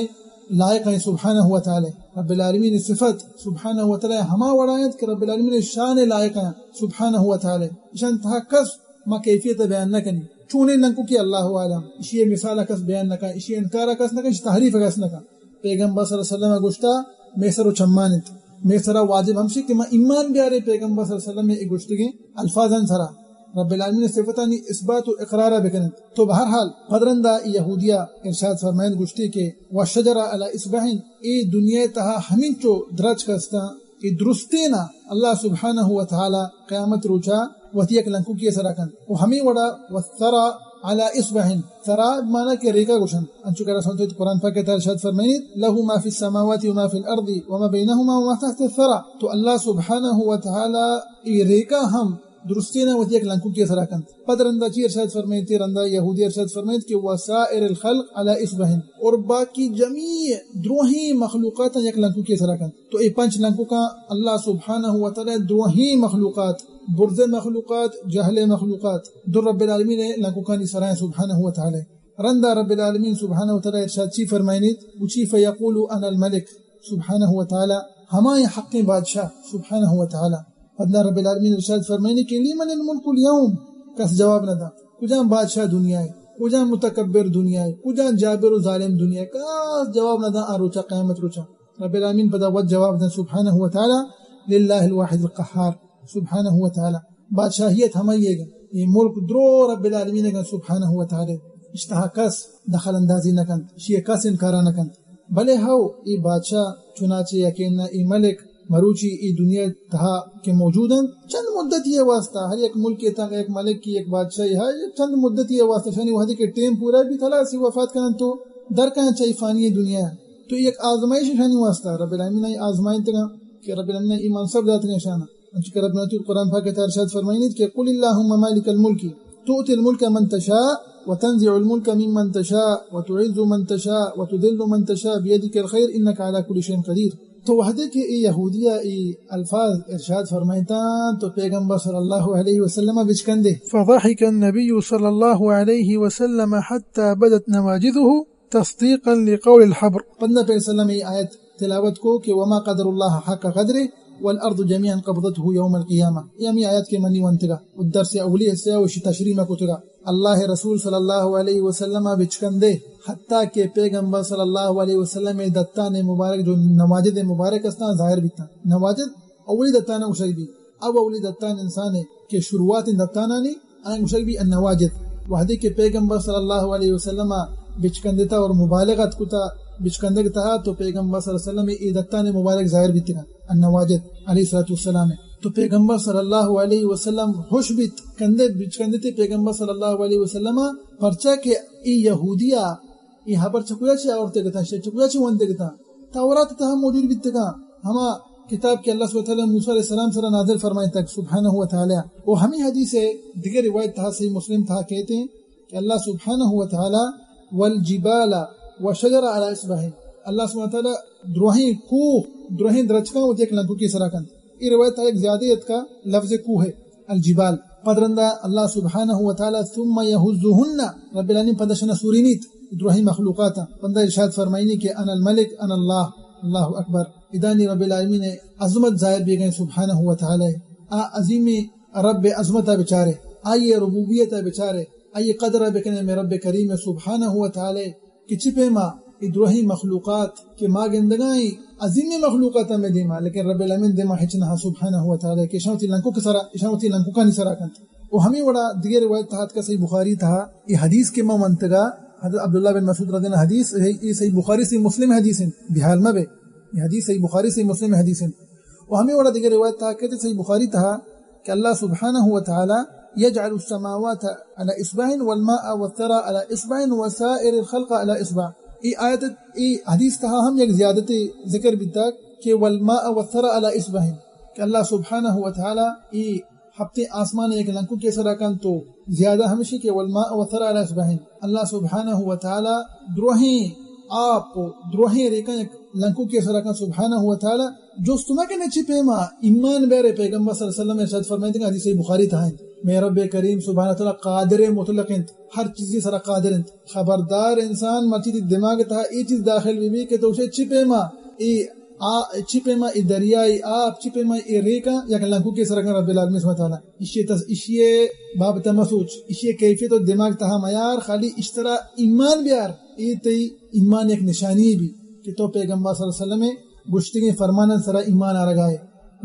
لائق ایں سبحانہ و تعالی۔ رب العالمین صفت سبحانہ و تعالی ہما وڑا انت کہ رب العالمین شان لائق ایں سبحانہ و تعالی۔ اشان تہا کس ما کیفیت بیان نہ کنیں۔ چونیں لنککی اللہ عالم۔ اشی مثال کس بیان نہ کن، اشی انکار کس نہ کن، اشی تحریف کس نہ کن۔ پیغمبر صلی اللہ علیہ وسلم گوشتا، مئے سر و چمان انت۔ مئے سرا واجب ہمشی کہ ما ایمان بیاریں پیغمبر صلی اللہ علیہ وسلم اے گوشتگیں الفاظاں سرا، رب العالمین صفتانی اثبات و اقرارا بکنیں۔ تو بہرحال پدرندا یہودیا ارشاد فرمائنت گوشتی کہ والشجر علی اصبع، اے دنیا تہا ہمینچو درچک ہستاں، اے درستینا اللہ سبحانہ و تعالی قیامت روچا وتی یک لنککی سرا کنت۔ و ہمے وڑا والثری علی اصبع، ثری معنی کہ ریکا گوشنت، انچو کہ اللہ سبحانہ و تعالی قرآن پاک تہا ارشاد فرمائنیت، لہ ما فی السماوات و ما فی الارض و ما بینہما و ما تحت الثری۔ تو اللہ سبحانہ و تعالی اے ریکا ہم درستینا وتی یک لنککی سرا کنت۔ پد رندا چی ارشاد فرمائنت؟ رندا یہودی ارشاد فرمائنت کہ وسائر الخلق علی اصبع، اور باقی جمیع دروہیں مخلوقات یک لنککی سرا کنت۔ تو اے پنچ لنککاں اللہ سبحانہ و تعالی دروہیں مخلوقات، برز مخلوقات، جہل مخلوقات، در رب العالمین لنککانی سرا سبحانہ و تعالی۔ رندا رب العالمین سبحانہ و تعالی ارشاد چی فرمائنیت؟ وچی فیقول انا الملک، سبحانہ و تعالی ہمائیں حقیں بادشاہ سبحانہ و تعالی۔ پدا رب العالمین ارشاد فرمائنی کہ لمن الملک الیوم، کس جواب نہ دا۔ کجام بادشاہ دنیا ہے؟ کجام متکبر دنیا ہے؟ کجام جابر و ظالم دنیا ہے؟ کس جواب نہ دا آ روچا، قیامت روچا۔ رب العالمین پدا وت جواب دن سبحانہ و تعالی، للہ الواحد القہار، سبحانہ و تعالی۔ بادشاہیت ہمائی ہے گا، اے ملک درو رب العالمین گا سبحانہ و تعالی۔ اشتہا کس دخل اندازی نہ کنت، اشی کس انکارا نہ کنت۔ بلے ہو، اے بادشاہ چنانچہ یقین اے ملک مروچی اے دنیا تہا کہ موجود انت، چند مدتی واسطہ ہر یک ملک تہا یک ملک کی یک بادشاہی ہے، چند مدتی واسطہ شانی وہدے کہ ٹیم پورا بی خلاص وفات کنن تو در کن چہ فانی دنیا۔ تو یک آزمائش شانی واسطہ رب العالمین آئی آزمائنتگا۔ کہ رب العالمین ءَ اے منصب داتگ اشانا۔ انچو کہ رب العالمین قرآن پاک ءِ تہا ارشاد فرمائنیت کہ قل اللهم مالک الملک تؤتی الملک من تشاء وتنزع الملک ممن تشاء وتعز من تشاء وتذل من تشاء بیدک الخیر انک علی کل شیء قدیر۔ تو وہدے کہ اے یہودی ءَ اے الفاظ ارشاد فرمائینتاں تو پیغمبر صلی اللہ علیہ وسلم ءَ بچکندے۔ فضحک النبی صلی اللہ علیہ وسلم حتی بدت نواجذہ تصدیقا لقول الحبر۔ پدا پیغمبر صلی اللہ علیہ وسلم اے آیت تلاوت کو کہ وما قدر اللہ حق قدرہ والارض جمیعا قبضتہ یوم القیامہ۔ اے ہمے آیت کہ منی ونتگا و درس اولی حصہ و اشی تشریح ما کتگا۔ اللہ ءِ رسول صلی اللہ علیہ وسلم ءَ بچکندے، حتیٰ کہ پیغمبر صلی اللہ علیہ وسلم ءِ دتان مبارک جو نواجذ مبارک استاں ظاہر بیتاں۔ نواجذ اولی دتان گوشگ بی، او اولی دتان انسان ءِ کہ شروعات دتانانی آں گوشگ بی النواجذ۔ وہدے کہ پیغمبر صلی اللہ علیہ وسلم ءَ بچکندتا اور مبالغت کتا بچکندگ تہا تو پیغمبر صلی اللہ علیہ وسلم ءِ اے دتان مبارک ظاہر بیتگاں۔ النواجذ علیہ الصلوۃ والسلام۔ تو پیغمبر صلی اللہ علیہ وسلم خوش بیت، کندے بچکندتے پیغمبر صلی اللہ علیہ وسلم ءَ، پرچا کہ اے یہودی ءَ اے حبر چہ کجا چہ آورتگ اتاں، چہ کجا چہ ونتگ اتاں؟ تورات ءِ تہا موجود بیتگاں، ہما کتاب کہ اللہ سبحانہ وتعالی موسیٰ علیہ السلام سرا نازل فرمائینتگ سبحانہ وتعالی۔ و ہمے حدیث ءِ دگہ روایت تہا صحیح مسلم تہا کئیت کہ اللہ سبحانہ وتعالی والجبال والشجر علی اصبعین۔ اللہ سبحانہ وتعالی دراہیں کوہ، دراہیں درچکاں وتی یک لنککے سرا کنت۔ اے روایت ءَ یک زیادہ اتکا لفظ کوہ ءِ، الجبال۔ پد رندا اللہ سبحانہ وتعالی ثم یہزہن، رب العالمین پدا اشانا سورینیت، دراہیں مخلوقاتاں۔ پدا ارشاد فرمائینی کہ انا الملک، انا اللہ، اللہ اکبر۔ ادا نی رب العالمین ءِ عظمت ظاہر بیگئے سبحانہ وتعالی۔ آ عظیمیں رب ءِ عظمت ءَ بچارے، آئی ءِ ربوبیت ءَ بچارے، آئی ءِ قدر ءَ بکنے، مئے رب کریم سبحانہ وتعالی کہ چی پیما اے دراہیں مخلوقات کہ ما گندگائیں عظیمیں مخلوقات ہمے دیما، لیکن رب العالمین دیما ہچ نہ سبحانہ وتعالی کہ اشاں وتی لنکک سرا، اشاں وتی لنککانی سرا کنت۔ و ہمے وڑا دگہ روایت تہا اتکا صحیح بخاری تہا اے حدیث کہ ما ونتگا، حضرت عبداللہ بن مسعود رضی اللہ عنہ حدیث، اے صحیح بخاری صحیح مسلم حدیث انت، بے حال مہ بے، اے حدیث صحیح بخاری صحیح مسلم حدیث انت۔ و ہمے وڑا دگہ روایت تہا کئیت صحیح بخاری تہا کہ اللہ سبحانہ وتعالی یجعل السماوات علی اصبع والماء والثرى علی اصبع وسائر الخلق علی اصبع۔ اے آیت، اے حدیث تہا ہم یک زیادتے ذکر بیتگ کہ والماء والثرى علی اصبع، کہ اللہ سبحانہ وتعالی اے ہپتیں آسمان یک لنککے سرا کنت و زیادہ ہمشی کہ والماء والثرى علی اصبع۔ اللہ سبحانہ وتعالی دراہیں آپ و دراہیں ریکاں یک لنککے سرا کنت سبحانہ وتعالی۔ جست مکنے چی پیما ایمان بیارے، پیغمبر صلی اللہ علیہ وسلم ارشاد فرمائیتگ، حدیث صحیح بخاری تہا انت، مئے رب کریم سبحانہ وتعالی قادر مطلق انت، ہر چیزے سرا قادر انت۔ خبردار انسان مرچی تئی دماغ تہا اے چیز داخل بہ بی کہ تو گوشے چی پیما اے آ، چی پیما اے دریائے آپ، چی پیما اے ریکاں یک لنککے سرا کن رب العالمین سبحانہ وتعالی۔ اشی تس، اشی بابت مہ سوچ، اشی کیفیت و دماغ تہا میار، خالی اشترا ایمان بیار، اے تئی ایمان یک نشانی بی کہ تو پیغمبر صلی اللہ علیہ وسلم گوشتگیں فرمانان سرا ایمان آرگائے،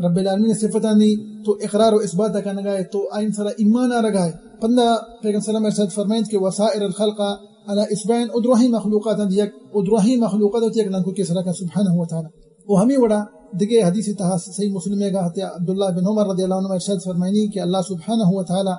رب العالمین صفتانی تو اقرار و اثبات کنگائے، تو آئین سرا ایمان آرگائے۔ پدا پیغمبر صلی اللہ علیہ وسلم ارشاد فرمائیت کہ وسائر الخلق علی اصبع، و دراہیں مخلوقات انت یک، و دراہیں مخلوقات یک لنککے سرا کن سبحانہ وتعالی۔ و ہمے وڑا دگہ حدیث تہا صحیح مسلم ءِ گا حضرت عبداللہ بن عمر رضی اللہ عنہ ارشاد فرمائنی کہ اللہ سبحانہ وتعالی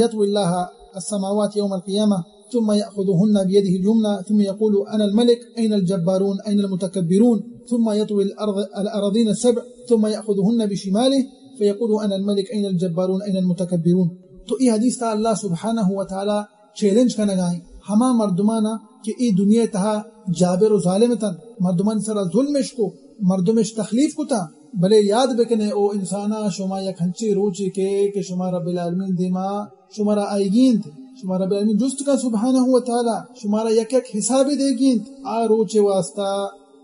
یطوی اللہ السماوات یوم القیامہ ثم یأخذهن بیده الیمنی ثم یقول انا الملک این الجبارون این المتکبرون ثم یطوی الارض، الارضین السبع ثم یأخذهن بشماله فیقول انا الملک این الجبارون این المتکبرون۔ تو اے حدیث تہا اللہ سبحانہ وتعالی چیلنج کنگا ایں ہما مردمانا کہ اے دنیا تہا جابر و ظالم اتن، مردمانی سرا ظلمش کو، مردمش تخلیف کتا، بلے یاد بکنے او انسانا، شما یک ہنچے روچے کہ، کہ شما رب العالمین دیما شمارا آئیگی انت، شما رب العالمین جست کن سبحانہ و تعالی، شمارا یک یک حسابے دیگی انت، آ روچے واسطہ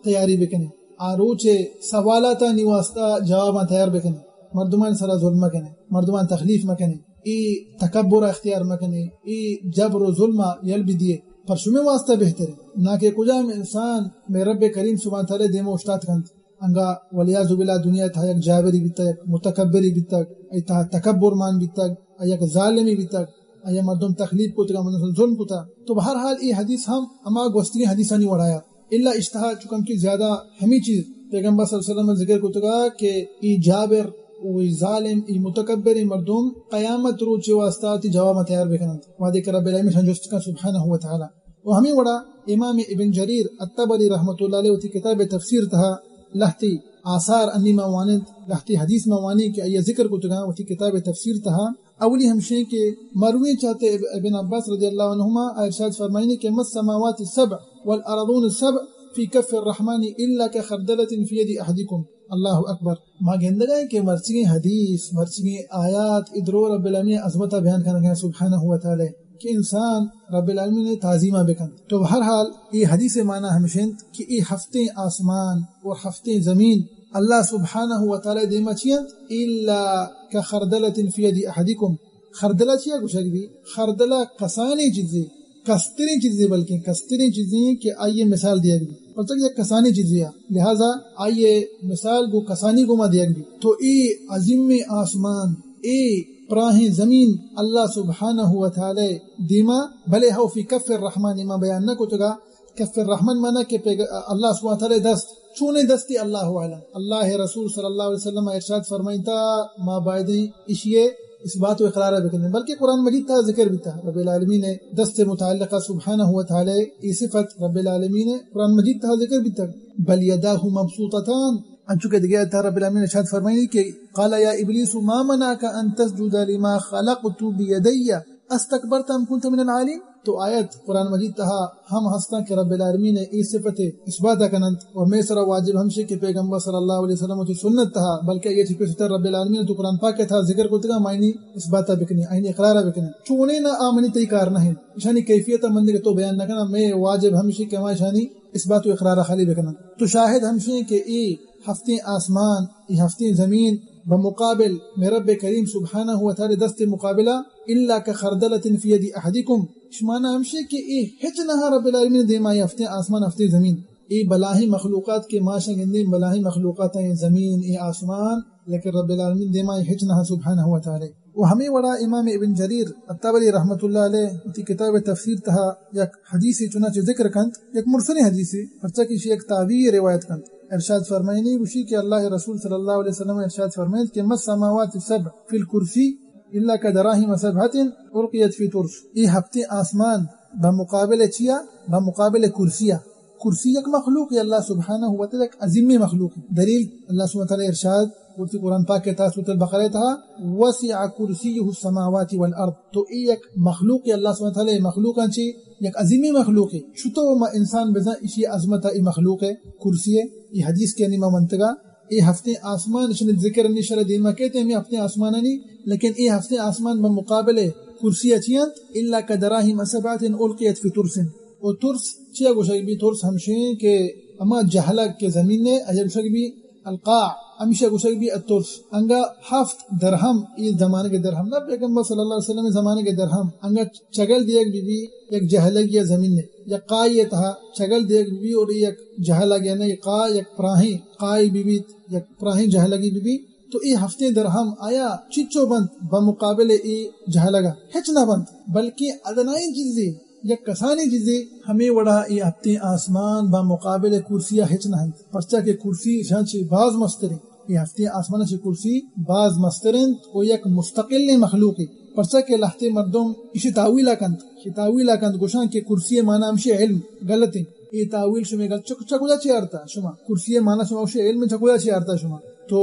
تیاری بکنے، آ روچے سوالاتانی واسطہ جواباں تیار بکنے، مردمانی سرا ظلم مکنے، مردمان تخلیف مکنے۔ اے تکبر اختیار مکنے، اے جبر و ظلم یل بدیے، پر شمے واسطہ بہتر ہے۔ نہ کہ کجام انسان مئے رب کریم سبحانہ تعالی دیما اوشتات کنت، انگا والعیاذ باللہ دنیا تہا یک جابری بیتگ، یک متکبری بیتگ، اے تہا تکبر مان بیتگ، اے یک ظالمی بیتگ، اے مردم تخلیف کتگ، مردم ظلم کتا۔ تو بہرحال اے حدیث ہم ہما گوستگیں حدیثانی وڑایا۔ الا اشتہا چکم کہ زیادہ ہمے چیز پیغمبر صلی اللہ علیہ وسلم ذکر کتگا کہ ای جابر و ای ظالم، ای متکبر، ای مردم قیامت روچ واسطہ تی جواب تیار بکنند۔ وہدے کہ رب العالمین شان جست کن سبحانہ و تعالی۔ و ہمے وڑا امام ابن جریر الطبری رحمۃ اللہ علیہ وتی کتاب تفسیر تہا لہتی آثار انی ما وانیں، لہتے حدیث ما وانیں کہ آئی ذکر کتگاں وتی کتاب تفسیر تہا۔ اولی ہمشیں کہ مرویں چاتے اب-، ابن عباس رضی اللہ عنہما ارشاد فرمائنی کہ ما السماوات السبع والارضون السبع فی کف الرحمن الا کخردلۃ فی ید احدکم۔ اللہ اکبر۔ ما گندگا کہ مرچگیں حدیث، مرچگیں آیات، ادرو رب العالمین عظمت بیان کنگا سبحانہ و تعالی کہ انسان رب العالمین تعظیمہ بکنت۔ تو بہرحال اے حدیث معنی ہمشنت کہ اے ہفتیں آسمان اور ہفتیں زمین اللہ سبحانہ و تعالی دیما چی انت؟ الا کخردلۃ فی ید احدکم۔ خردلہ چیا گوشگ بی؟ خردلہ کسانیں چیزے، کستریں چیزے، بلکیں کستریں چیزے کہ آئی مثال دیگ بی۔ پرچہ کہ یک کسانیں چیزے آ، لہذا آئی مثال گو کسانی گوما دیگ بی۔ تو اے عظیم آسمان، اے پراہیں زمین اللہ سبحانہ و تعالی دیما، بلے ہو فی کف الرحمن ما بیان نہ کتگا، کف الرحمن معنی کہ پیغ-، اللہ سبحانہ تعالی دست، چونیں دستی اللہ اعلم۔ اللہ رسول صلی اللہ علیہ وسلم ارشاد فرمائنتا، ما بایدیں اشیے اثبات و اقرار بکنیں، بلکہ قرآن مجید تہا ذکر بیتا رب العالمین دست متعلقہ سبحانہ و تعالی، ای صفت رب العالمین قرآن مجید تہا ذکر بیتا، بل یداہ مبسوطتان، انچو کہ دگہ تہا رب العالمین ارشاد فرمائنی کہ قال یا ابلیس ما منعک ان تسجد لما خلقت بیدی استکبرت ام کنت من العالین؟ تو آیت قرآن مجید تہا ہم ہستاں کہ رب العالمین ای صفت اثبات کننت، و مئے سرا واجب ہمشی کہ پیغمبر صلی اللہ علیہ وسلم وتی سنت تہا، بلکہ اے چی پیشتر رب العالمین تو قرآن پاک تہا ذکر کرتگا، ما آئینی اثبات بکنی، آئینی اقرار بکنی۔ چونیں نہ آ منی تئی کار نہ انت۔ اشانی کیفیت من دگہ تو بیان نہ کناں، مئے واجب ہمشی کہ ما اشانی اثبات و اقرار خالی بکناں۔ تو شاہد ہمشی کہ اے ہفتیں آسمان، اے ہفتیں زمین بمقابل مئے رب کریم سبحانہ و تعالی دست مقابلہ، الا کخردلۃ فی ید احدکم۔ اش معنی ہمشی کہ اے ہچ نہ رب العالمین دیما، اے ہفتیں آسمان، ہفتیں زمین، اے بلاہیں مخلوقات کہ ما شاں گندیں، بلاہیں مخلوقات، اے زمین، اے آسمان، لیکن رب العالمین دیما اے ہچ نہ سبحانہ و تعالی۔ و ہمے وڑا امام ابن جریر الطبری رحمۃ اللہ علیہ وتی کتاب تفسیر تہا یک حدیثے چنانچہ ذکر کنت، یک مرسلیں حدیثے، پرچا کہ ایشی یک تابعی روایت کنت۔ ارشاد فرمائنی گوشی کہ اللہ رسول صلی اللہ علیہ وسلم ارشاد فرمائنت کہ ما السماوات السبع فی الکرسی الا کدراہیم سبعۃ القیت فی ترس۔ اے ہفتیں آسمان بمقابل چیا؟ بمقابل کرسیا۔ کرسی یک مخلوقے، اللہ سبحانہ و تعالی یک عظیمیں مخلوقے۔ دلیل اللہ سبحانہ و تعالی ارشاد وتی قرآن پاک تہا سورۃ البقرہ تہا، وسع کرسیہ السماوات والارض۔ تو اے یک مخلوقے، اللہ سبحانہ و تعالی مخلوقاں چی یک عظیمیں مخلوقے۔ چتو ما انسان بزاں اشی عظمت اے مخلوق اے، کرسی اے، اے حدیث کہ انی ما منتگا، اے ہفتیں آسمان اشانی ذکر انی شرع دیما کیت، ہمیں ہفتیں آسمانانی، لیکن اے ہفتیں آسمان بمقابل کرسی چی انت؟ الا کدراہیم سبعۃ القیت فی ترس۔ و ترس چیا گوشگ بی؟ ترس ہمشیں کہ ہما جہلگ کہ زمین اے، آیا گوشگ بی القاع، ہمیشہ گوشگ بی الترس۔ انگا ہفت درہم، اے زمانگ درہم نہ، پیغمبر صلی اللہ علیہ وسلم زمانگ درہم، انگا چگل دیگ بی بی یک جہلگی زمین اے، یک قاعی تہا چگل دیگ بی بی اور یک جہلگ، یعنی قاع یک پراہیں قاعی بی بیت، یک پراہیں جہلگی بی بی۔ تو اے ہفتیں درہم آیا چچو بنت بمقابل اے جہلگا؟ ہچ نہ بنت، بلکہ ادنائیں چیزے، یک کسانیں چیزے، ہمے وڑا اے ہفتیں آسمان بمقابل کرسیا ہچ نہ انت، پرچا کہ کرسی اشاں چی باز مستریں۔ اے ہفتیں آسمان چی کرسی باز مستر انت و یک مستقلیں مخلوقے، پرچا کہ لہتے مردم اشی تاویلا کنت، اشی تاویلا کنت، گوشاں کہ کرسی معنی ہمشی علم، غلط انت۔ اے تاویل شمے گل چک-، چکودا چی آرتا شما؟ کرسی معنی شما گوشے علم، چکودا چی آرتا شما؟ تو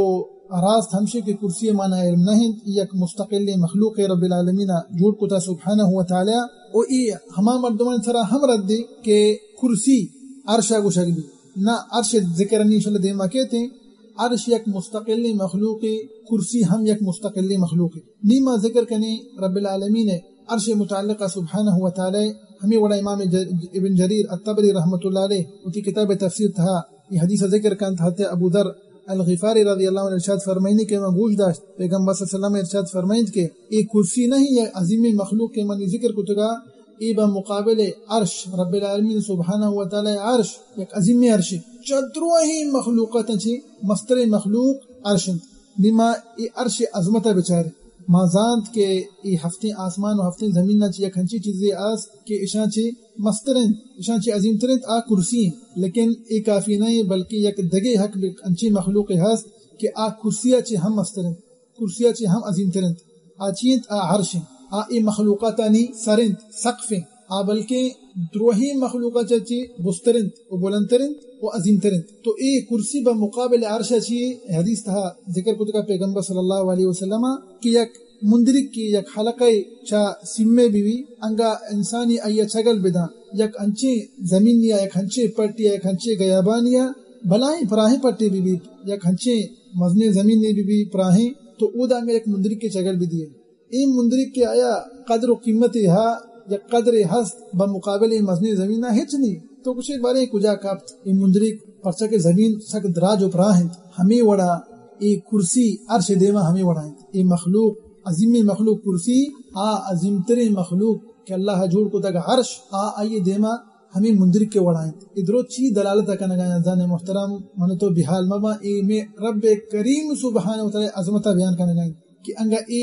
راست ہمشی کہ کرسی معنی علم نہ انت، یک مستقلیں مخلوق رب العالمین جوڑ کتا سبحانہ و تعالی۔ او اے ہما مردمان سرا ہم ردے کہ کرسی عرشا گوشگ بی۔ نہ، عرش ذکر انی انشاءاللہ دیما کیت۔ عرش یک مستقلیں مخلوقے، کرسی ہم یک مستقلیں مخلوقے۔ نی ما ذکر کنیں رب العالمین عرش متعلقہ سبحانہ و تعالی، ہمے وڑا امام ج-، ابن جریر الطبری رحمۃ اللہ علیہ وتی کتاب تفسیر تہا اے حدیث ذکر کنت، حضرت ابو ذر الغفاری رضی اللہ عنہ ارشاد فرمائنی کہ ما گوش داشت پیغمبر صلی اللہ علیہ وسلم ارشاد فرمائنت کہ اے کرسی نہیں، یہ عظیم مخلوق کہ منی ذکر کتگا، اے بہ مقابل عرش، رب العالمین سبحانہ و تعالی عرش، یک عظیم عرشے، چہ درہیں مخلوقاتاں چی مستریں مخلوق عرش انت۔ نی ما اے عرش عظمت ء بچاریں۔ ما زانت کہ اے ہفتیں آسمان و ہفتیں زمین ء چی یک ہنچی چیزے است کہ اشاں چی مستر انت، اشاں چی عظیم تر انت، آ کرسی انت۔ لیکن اے کافی نہ انت، بلکہ یک دگہ حق بہ انچیں مخلوقے ہست کہ آ کرسی ء چی ہم مستر انت۔ کرسی ء چہ ہم عظیم تر انت۔ آ چی انت؟ آ عرش انت۔ آ اے مخلوقاتانی سر انت، سقف انت۔ آ بلکیں دروہیں مخلوق ء چہ چی بستر انت و بلندتر انت و عظیمتر انت۔ تو اے کرسی بہ مقابل عرش ء چی حدیث تہا ذکر کتگا پیغمبر صلی اللہ علیہ وسلم ء کہ یک مندرکے، یک حلقہ چہ سیمے بہ بی، انگا انسانی آئی ء چگل بداں، یک انچیں زمینی ء، یک انچیں پٹی ء، یک انچیں گیابانی ء، بلاہیں پراہیں پٹے بہ بیت، یک انچیں مزنیں زمینے بہ بی پراہیں، تو اودا انگا یک مندرکے چگل بدیے۔ اے مندرک کہ آیا قدر و قیمتے ہا، یک قدرے ہست، بہ مقابل اے مزنیں زمین ء ہچ نی۔ تو گوشے بارے کجا کپت اے مندرک؟ پرچا کہ زمین سک دراج و پراہ انت۔ ہمے وڑا اے کرسی عرش دیما ہمے وڑا انت۔ اے مخلوق، عظیمیں مخلوق کرسی، آ عظیمتریں مخلوق کہ اللہ ء جوڑ کتگ عرش، آ آئی دیما ہمے مندرک ء وڑا انت۔ اے درو چی دلالت ء کنگا انت؟ عزیزان محترم، من تو بے حال مباں، اے مے رب کریم سبحانہ و تعالی عظمت ء بیان کنگا انت کہ انگا اے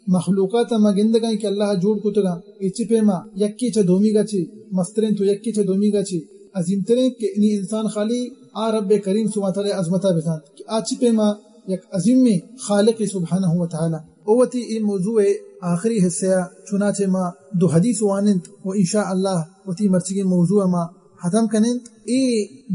مخلوقات ء ما گندگا ایں کہ اللہ ء جوڑ کتگا، اے چہ پیما یکے چہ دومیگا چہ مستریں تو یکے چہ دومیگا چہ عظیمتریں کہ نی انسان خالی آ رب کریم سبحانہ و تعالی عظمت ء بزانت کہ آ چہ پیما یک عظیمیں خالق سبحانہ و تعالی۔ او وتی اے موضوع ء آخری حصہ ء چنانچہ ما دو حدیث واننت و انشاءاللہ وتی مرچیگیں موضوع ء ما ختم کننت۔ اے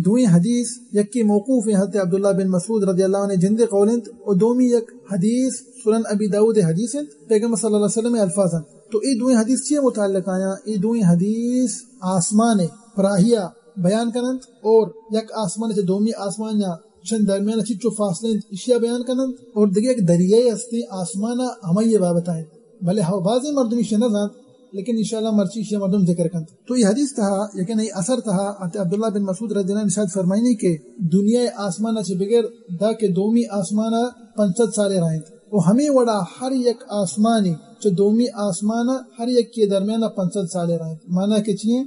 دوئیں حدیث، یکے موقوف ہیں حضرت عبداللہ بن مسعود رضی اللہ عنہ جندے قول انت و دومی یک حدیث سنن ابی داؤد حدیث انت، پیغمبر صلی اللہ علیہ وسلم الفاظ انت۔ تو اے دوئیں حدیث چی متعلق آیاں؟ اے دوئیں حدیث آسمان پراہیا بیان کننت اور یک آسمان چہ دومی آسمان یا چند درمیان چچو فاصلہ انت، اشیا بیان کننت اور دگہ یک دریائے ہستیں آسمان ہمائی بابت انت۔ بلے ہو بازیں مردم اشیا نہ زانت، لیکن انشاءاللہ مرچی اشیا مردم ذکر کنت۔ تو اے حدیث تہا، یعنی اثر تہا، حضرت عبداللہ بن مسعود رضی اللہ عنہ ارشاد فرمائنی کہ دنیا آسمان چہ بگر دا کہ دومی آسمان پنچ سد سال رہنت۔ و ہمے وڑا ہر یک آسمانی چہ دومی آسمان ہر یک کے درمیان پنچ سد سال رہنت۔ معنی کہ چی ہیں؟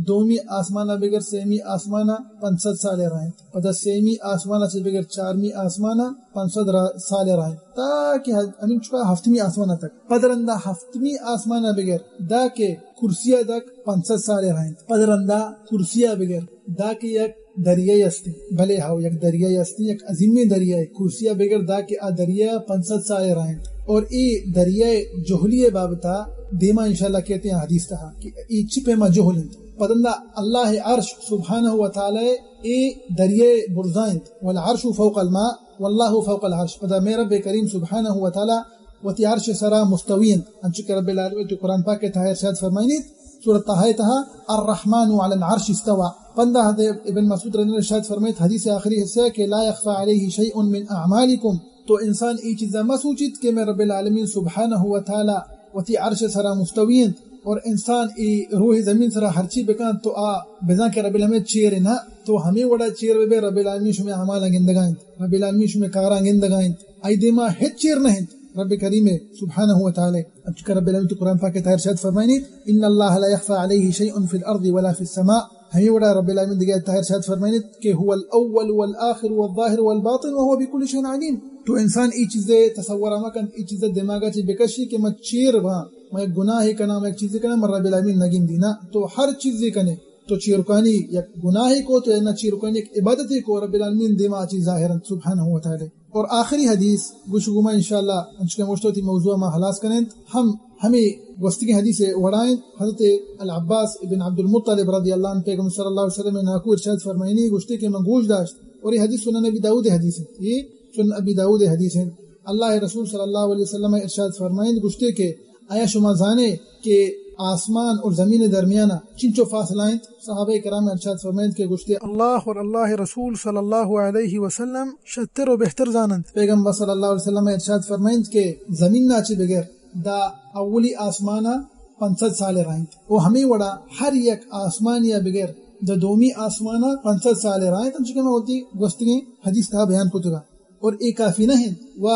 دومی آسمان بگر سیمی آسمان پنچ سد سال رہنت۔ پدا سیمی آسمان چہ بگر چارمی آسمان پنچ سد را-، سال رہنت۔ تاکہ ہد-، ہمینچکا ہفتمی آسمان تک۔ پد رندا ہفتمی آسمان بگر دا کہ کرسی تک پنچ سد سال رہنت۔ پد رندا کرسی بگر دا کہ یک دریائے است۔ بلے ہاو، یک دریائے است، یک عظیمیں دریائے۔ کرسی بگر دا کہ آ دریا پنچ سد سال رہنت۔ اور اے دریائے جہلی بابتا دیما انشاءاللہ کہتے ہیں حدیث تہا کہ اے چی پیما جہل انت۔ پدندا اللہ عرش سبحانہ و تعالی اے دریائے برزا انت، والعرش فوق الماء واللہ فوق العرش۔ پدا مے رب کریم سبحانہ و تعالی وتی عرش سرا مستوی انت، انچو کہ رب العالمین تو قرآن پاک تہا ارشاد فرمائنیت، سورۃ طٰہٰ تہا، الرحمن علی العرش استوى۔ پدا حضرت ابن مسعود رضی اللہ عنہ ارشاد فرمائیت حدیث آخری حصہ کہ لا يخفى عليه شيء من اعمالكم، تو انسان اے چیزا مہ سوچیت کہ مے رب العالمین سبحانہ و تعالی وتی عرش سرا مستوی انت، اور انسان اے روح زمین سرا ہرچی بکن تو آ بزاں کہ رب العالمین چیر نہ، تو ہمے وڑا چیر بے، رب العالمین شمے اعمالاں گندگا انت، رب العالمین شمے کاراں گندگا انت، آئی دیما ہچ چیر نہ انت رب کریم سبحانہ و تعالی۔ انچو کہ رب العالمین تو قرآن پاک تہا ارشاد فرمائنیت، ان اللہ لا يخفى عليه شيء في الارض ولا في السماء۔ ہمے وڑا رب العالمین دگہ تہا ارشاد فرمائنیت کہ هو الاول والآخر والظاهر والباطن وهو بكل شيء عليم۔ تو انسان اے چیزے تصور مہ کنت، اے چیزے دماغا چہ بکشی کہ من چیر باں، من یک گناہے کناں، من یک چیزے کناں، من رب العالمین نہ گندی۔ نہ، تو ہر چیزے کنے، تو چیرکانی یک گناہے کو، تو نہ چیرکانی یک عبادتے کو، رب العالمین دیما آ چیز ظاہر انت سبحانہ و تعالی۔ اور آخری حدیث گوش گما انشاءاللہ، انچو کہ مشتوتی موضوع ما خلاص کننت، ہم ہمے گوستگیں حدیث وڑا انت۔ حضرت العباس ابن عبد المطلب رضی اللہ عنہ پیغمبر صلی اللہ علیہ وسلم ناکو ارشاد فرمائنی گوشتے کہ من گوش داشت، اور یہ حدیث سنن ابی داؤد حدیث انت، یہ سنن ابی داؤد حدیث انت۔ اللہ رسول صلی اللہ علیہ وسلم ارشاد فرمائنی گوشتے کہ آیا شما زانے کہ آسمان اور زمین درمیانا چنچو فاصلہ انت؟ صحابہ کرام ارشاد فرمائنت کہ گوشتے، اللہ اور اللہ رسول صلی اللہ علیہ وسلم شتر و بہتر زاننت۔ پیغمبر صلی اللہ علیہ وسلم ارشاد فرمائنت کہ زمین نا چہ بگر دا اولی آسمانا پنچ سد سال رہنت و ہمے وڑا ہر یک آسمانیا بگر دا دومی آسمانا پنچ سد سال رہنت، انچو کہ ما وتی گوستگیں حدیث تہا بیان کتگا۔ اور اے کافی نہ انت، و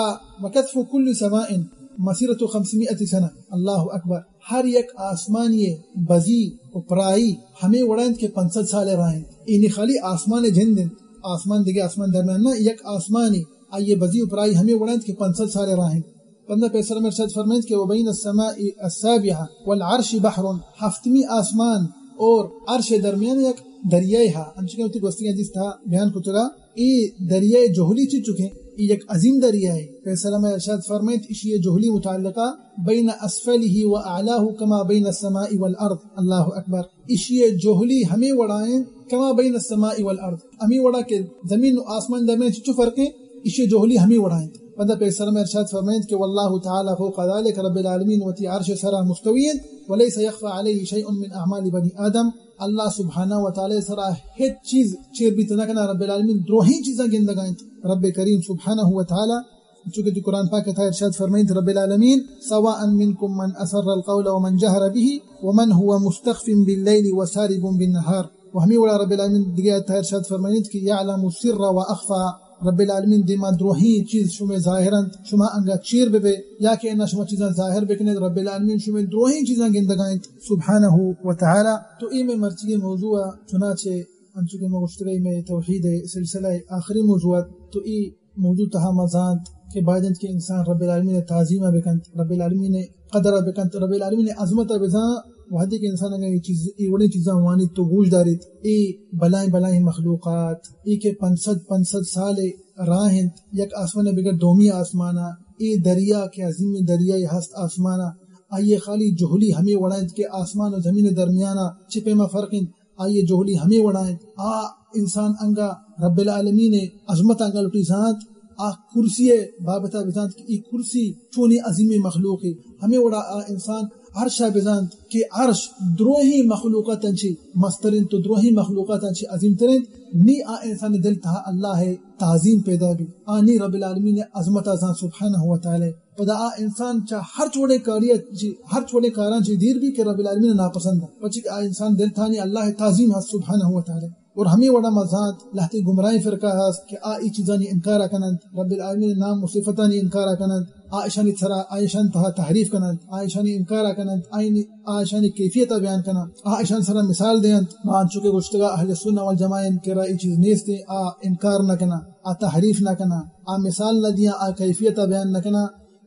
وکتف کل سماء مسیرۃ خمسمائۃ سنہ۔ اللہ اکبر۔ ہر یک آسمانی بزی و پرائی ہمے وڑا انت کہ پنچ سد سال راہ انت۔ اے نی خالی آسمان جند انت، آسمان دگہ آسمان درمیان نہ، یک آسمانی آئی بزی و پرائی ہمے وڑا انت کہ پنچ سد سال راہ انت۔ بندہ پیسر میں ارشاد فرمائنت کہ وبین السماء السابعۃ والعرش بحر، ہفتمی آسمان اور عرش درمیان یک دریائے ہا، انچو کہ وتی گوستگیں حدیث تہا بیان کتگا۔ اے دریائے جہلی چی چکیں؟ اے یک عظیم دریائے۔ پیغمبر ارشاد فرمائیت، اشی جہلی متعلقہ، بین اسفلہ و اعلاہ کما بین السماء والارض۔ اللہ اکبر۔ اشی جہلی ہمے وڑائیں کما بین السماء والارض، ہمے وڑا کہ زمین و آسمان درمیان چچو فرقیں، اشی جہلی ہمے وڑائیں۔ پدا پیغمبر ارشاد فرمائیت کہ واللہ تعالی فوق ذلک، رب العالمین وتی عرش سرا مستوی انت، ولیس یخفی علیہ شیء من اعمال بنی آدم، اللہ سبحانہ و تعالی سرا ہچ چیز چیر بیت نہ کنا، رب العالمین دروہیں چیزاں گندگا انت۔ رب کریم سبحانہ و تعالی چونکہ تو قرآن پاک تہا ارشاد فرمائیت رب العالمین، سواء منکم من اسر القول ومن جہر به ومن هو مستخف باللیل وسارب بالنهار۔ و ہمے وڑا رب العالمین دگہ آیت تہا ارشاد فرمائیت کہ یعلم السر واخفی، رب العالمین دیما دروہیں چیز شمے ظاہر انت، شما انگا چیر ببے یا کہ انا شما چیزاں ظاہر بکنیت، رب العالمین شمے دروہیں چیزاں گندگا انت سبحانہ و تعالی۔ تو اے مئے مرچیگیں موضوع ء، چنانچہ انچو کہ ما گوشتگا اے مئے توحید سلسلہ آخری موضوع ات، تو اے موضوع تہا ما زانت کہ باید انت کہ انسان رب العالمین ء تعظیم ء بکنت، رب العالمین ء قدر ء بکنت، رب العالمین ء عظمت ء بزان۔ وہدے کہ انسان اگاں اے چیز، اے وڑیں چیزاں وانیت تو گوش داریت، اے بلائیں بلائیں مخلوقات، اے کہ پنچ سد، پنچ سد سال ء راہ انت یک آسمان ء بگر دومی آسمان ء، اے دریا کہ عظیمیں دریائے ہست آسمان ء، آئی ء خالی جہلی ہمے وڑا انت کہ آسمان و زمین ء درمیان ء چہ پیما فرق انت۔ آئی ء جہلی ہمے وڑا انت۔ آ انسان انگا رب العالمین ء عظمت انگا لوٹی زانت، آ کرسی ء بابت ء بزانت کہ اے کرسی چونیں عظیمیں مخلوقے۔ ہمے وڑا آ انسان عرش ء بزانت کہ عرش دروہیں مخلوقاتاں چہ مستر انت و دروہیں مخلوقاتاں چہ عظیم تر انت۔ نی آ انسان ء دل تہا اللہ ء تعظیم پیدا بیت، آ نی رب العالمین ء عظمت ء زانت سبحانہ و تعالی۔ پدا آ انسان چہ ہرچ وڑیں کاری ء چی، ہرچ وڑیں کاراں چی دیر بی کہ رب العالمین ء ناپسند انت، پرچی کہ آ انسان دل تہانی اللہ ء تعظیم ہست سبحانہ و تعالی۔ اور ہمے وڑا ما زانت لہتے گمراہیں فرقہ ہست کہ آ اے چیزانی انکار ء کننت، رب العالمین ء نام و صفتانی انکار ء کننت، آ اشانی سرا، آ اشان تہا تحریف کننت، آ اشانی انکار ء کننت، آ انی، آ اشانی کیفیت ء بیان کننت، آ اشان سرا مثال دینت۔ ما انچو کہ گوشتگا اہل سنہ والجماعہ ان کرا اے چیز نیست، آ انکار نہ کناں، آ تحریف نہ کناں، آ مثال نہ دیاں، آ کیفیت ء بیان نہ کناں۔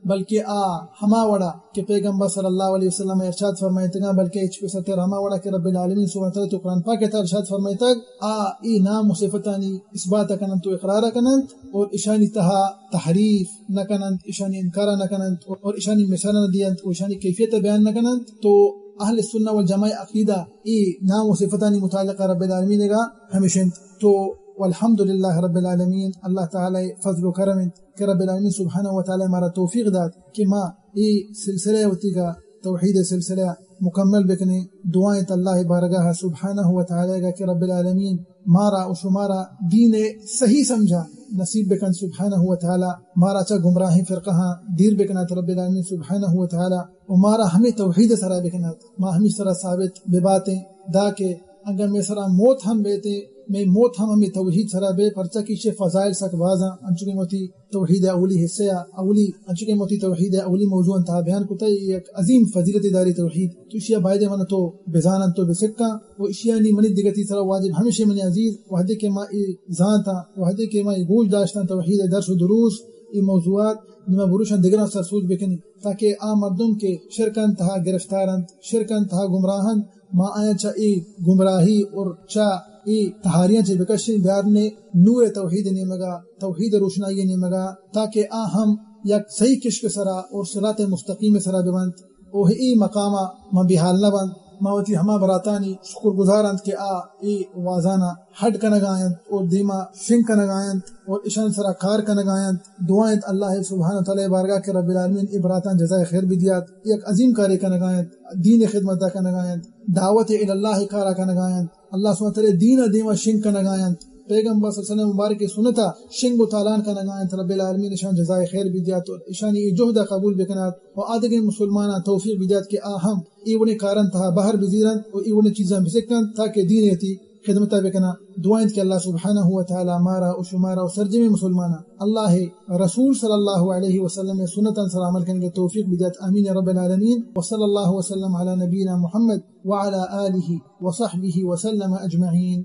بلکہ آ ہما وڑا کہ پیغمبر صلی اللہ علیہ وسلم ارشاد فرمائیتگاں، بلکہ اچ پیسر تر ہما وڑا کہ رب العالمین سبحانہ وتعالی تو قرآن پاک ء تہا ارشاد فرمائیتگ، آ اے نام و صفتانی اثبات ء کننت و اقرار ء کننت اور اشانی تہا تحریف نہ کننت، اشانی انکار ء نہ کننت اور اشانی مثال نہ دینت و اشانی کیفیت ء بیان نہ کننت۔ تو اہل سنہ والجماعہ عقیدہ اے نام و صفتانی متعلق رب العالمین گا ہمیش انت۔ تو والحمدللہ رب العالمین، اللہ تعالی فضل و کرم انت کہ رب العالمین سبحانہ و تعالی مارا توفیق دات کہ ما اے سلسلہ وتیگا توحید سلسلہ مکمل بکنیں۔ دعا انت اللہ بارگاہ سبحانہ و تعالی گا کہ رب العالمین مارا و شمارا دین صحیح سمجھا نصیب بکن سبحانہ و تعالی، مارا چا گمراہیں فرقہاں دیر بکنات رب العالمین سبحانہ و تعالی، و مارا ہمیں توحید سرا بکنات، ما ہمیں سرا ثابت بباتیں، دا کہ اگاں مئے سرا موت ہم بیتیں، مئے موت ہم ہمے توحید سرا بے، پرچا کہ ایشی فضائل سک بازاں، انچو کہ وتی توحید اولی حصہ ء اولی، انچو کہ وتی توحید اولی موضوع انتہا بیان کتا، یک عظیم فضیلت داری توحید۔ تو ایشی باید من تو بزانن تو بسکاں، و ایشی نی منی دگتی سرا واجب ہمیشہ منی عزیز، وحدے کہ ما اے زانتاں، وحدے کہ ما اے گوش داشتاں توحید درس و دروس، اے موضوعات، نی ما بروشاں دگراں سر سوج بکنی، تاکہ آ مردم کہ شرکان تہا گرفتار انت، شرکان تہا گمراہ انت، ما آیاں چہ اے گمراہی اور چہ اے تہاریاں چہ بکشیں، بیارنے نور توحید نیمگا، توحید روشنائی نیمگا، تاکہ آ ہم یک صحیح کشک سرا اور صراط مستقیم سرا ببنت۔ او اے مقاما ما بیحال نہ بنت۔ ما وتی ہما براتانی شکر گزار انت کہ آ اے وازانا ہڈ کنگا انت اور دیما شنگ کنگا انت اور اشان سرا کار کنگا انت۔ دعا انت اللہ سبحانہ و تعالی بارگاہ کہ رب العالمین اے براتان جزائے خیر بدیات۔ یک عظیم کارے کنگا انت، دین خدمت دا کنگا انت، دعوت الی اللہ کارا کنگا انت۔ اللہ سبحانہ و تعالی دین دیما شنگ کنگا انت۔ پیغمبر صلی اللہ علیہ وسلم مبارک سنتا شنگ و تالان کنگا انت۔ رب العالمین اشان جزائے خیر بدیات و اشانی اے جہد قبول بکنات و آدگہ مسلمانان توفیق بدیات کہ آ ہم اے وڑیں کاران تہا بہر بزیرنت و اے وڑیں چیزاں بسکنت تاکہ دین اتی خدمتا بکناں۔ دعا انت کہ اللہ سبحانہ و تعالی مارا و شمارا و سرجمیں مسلماناں اللہ رسول صلی اللہ علیہ وسلم سنتاں سر عمل کنگے توفیق بدیات۔ آمین یا رب العالمین۔ وصلی اللہ وسلم علی نبینا محمد وعلی آلہ وصحبہ وسلم اجمعین۔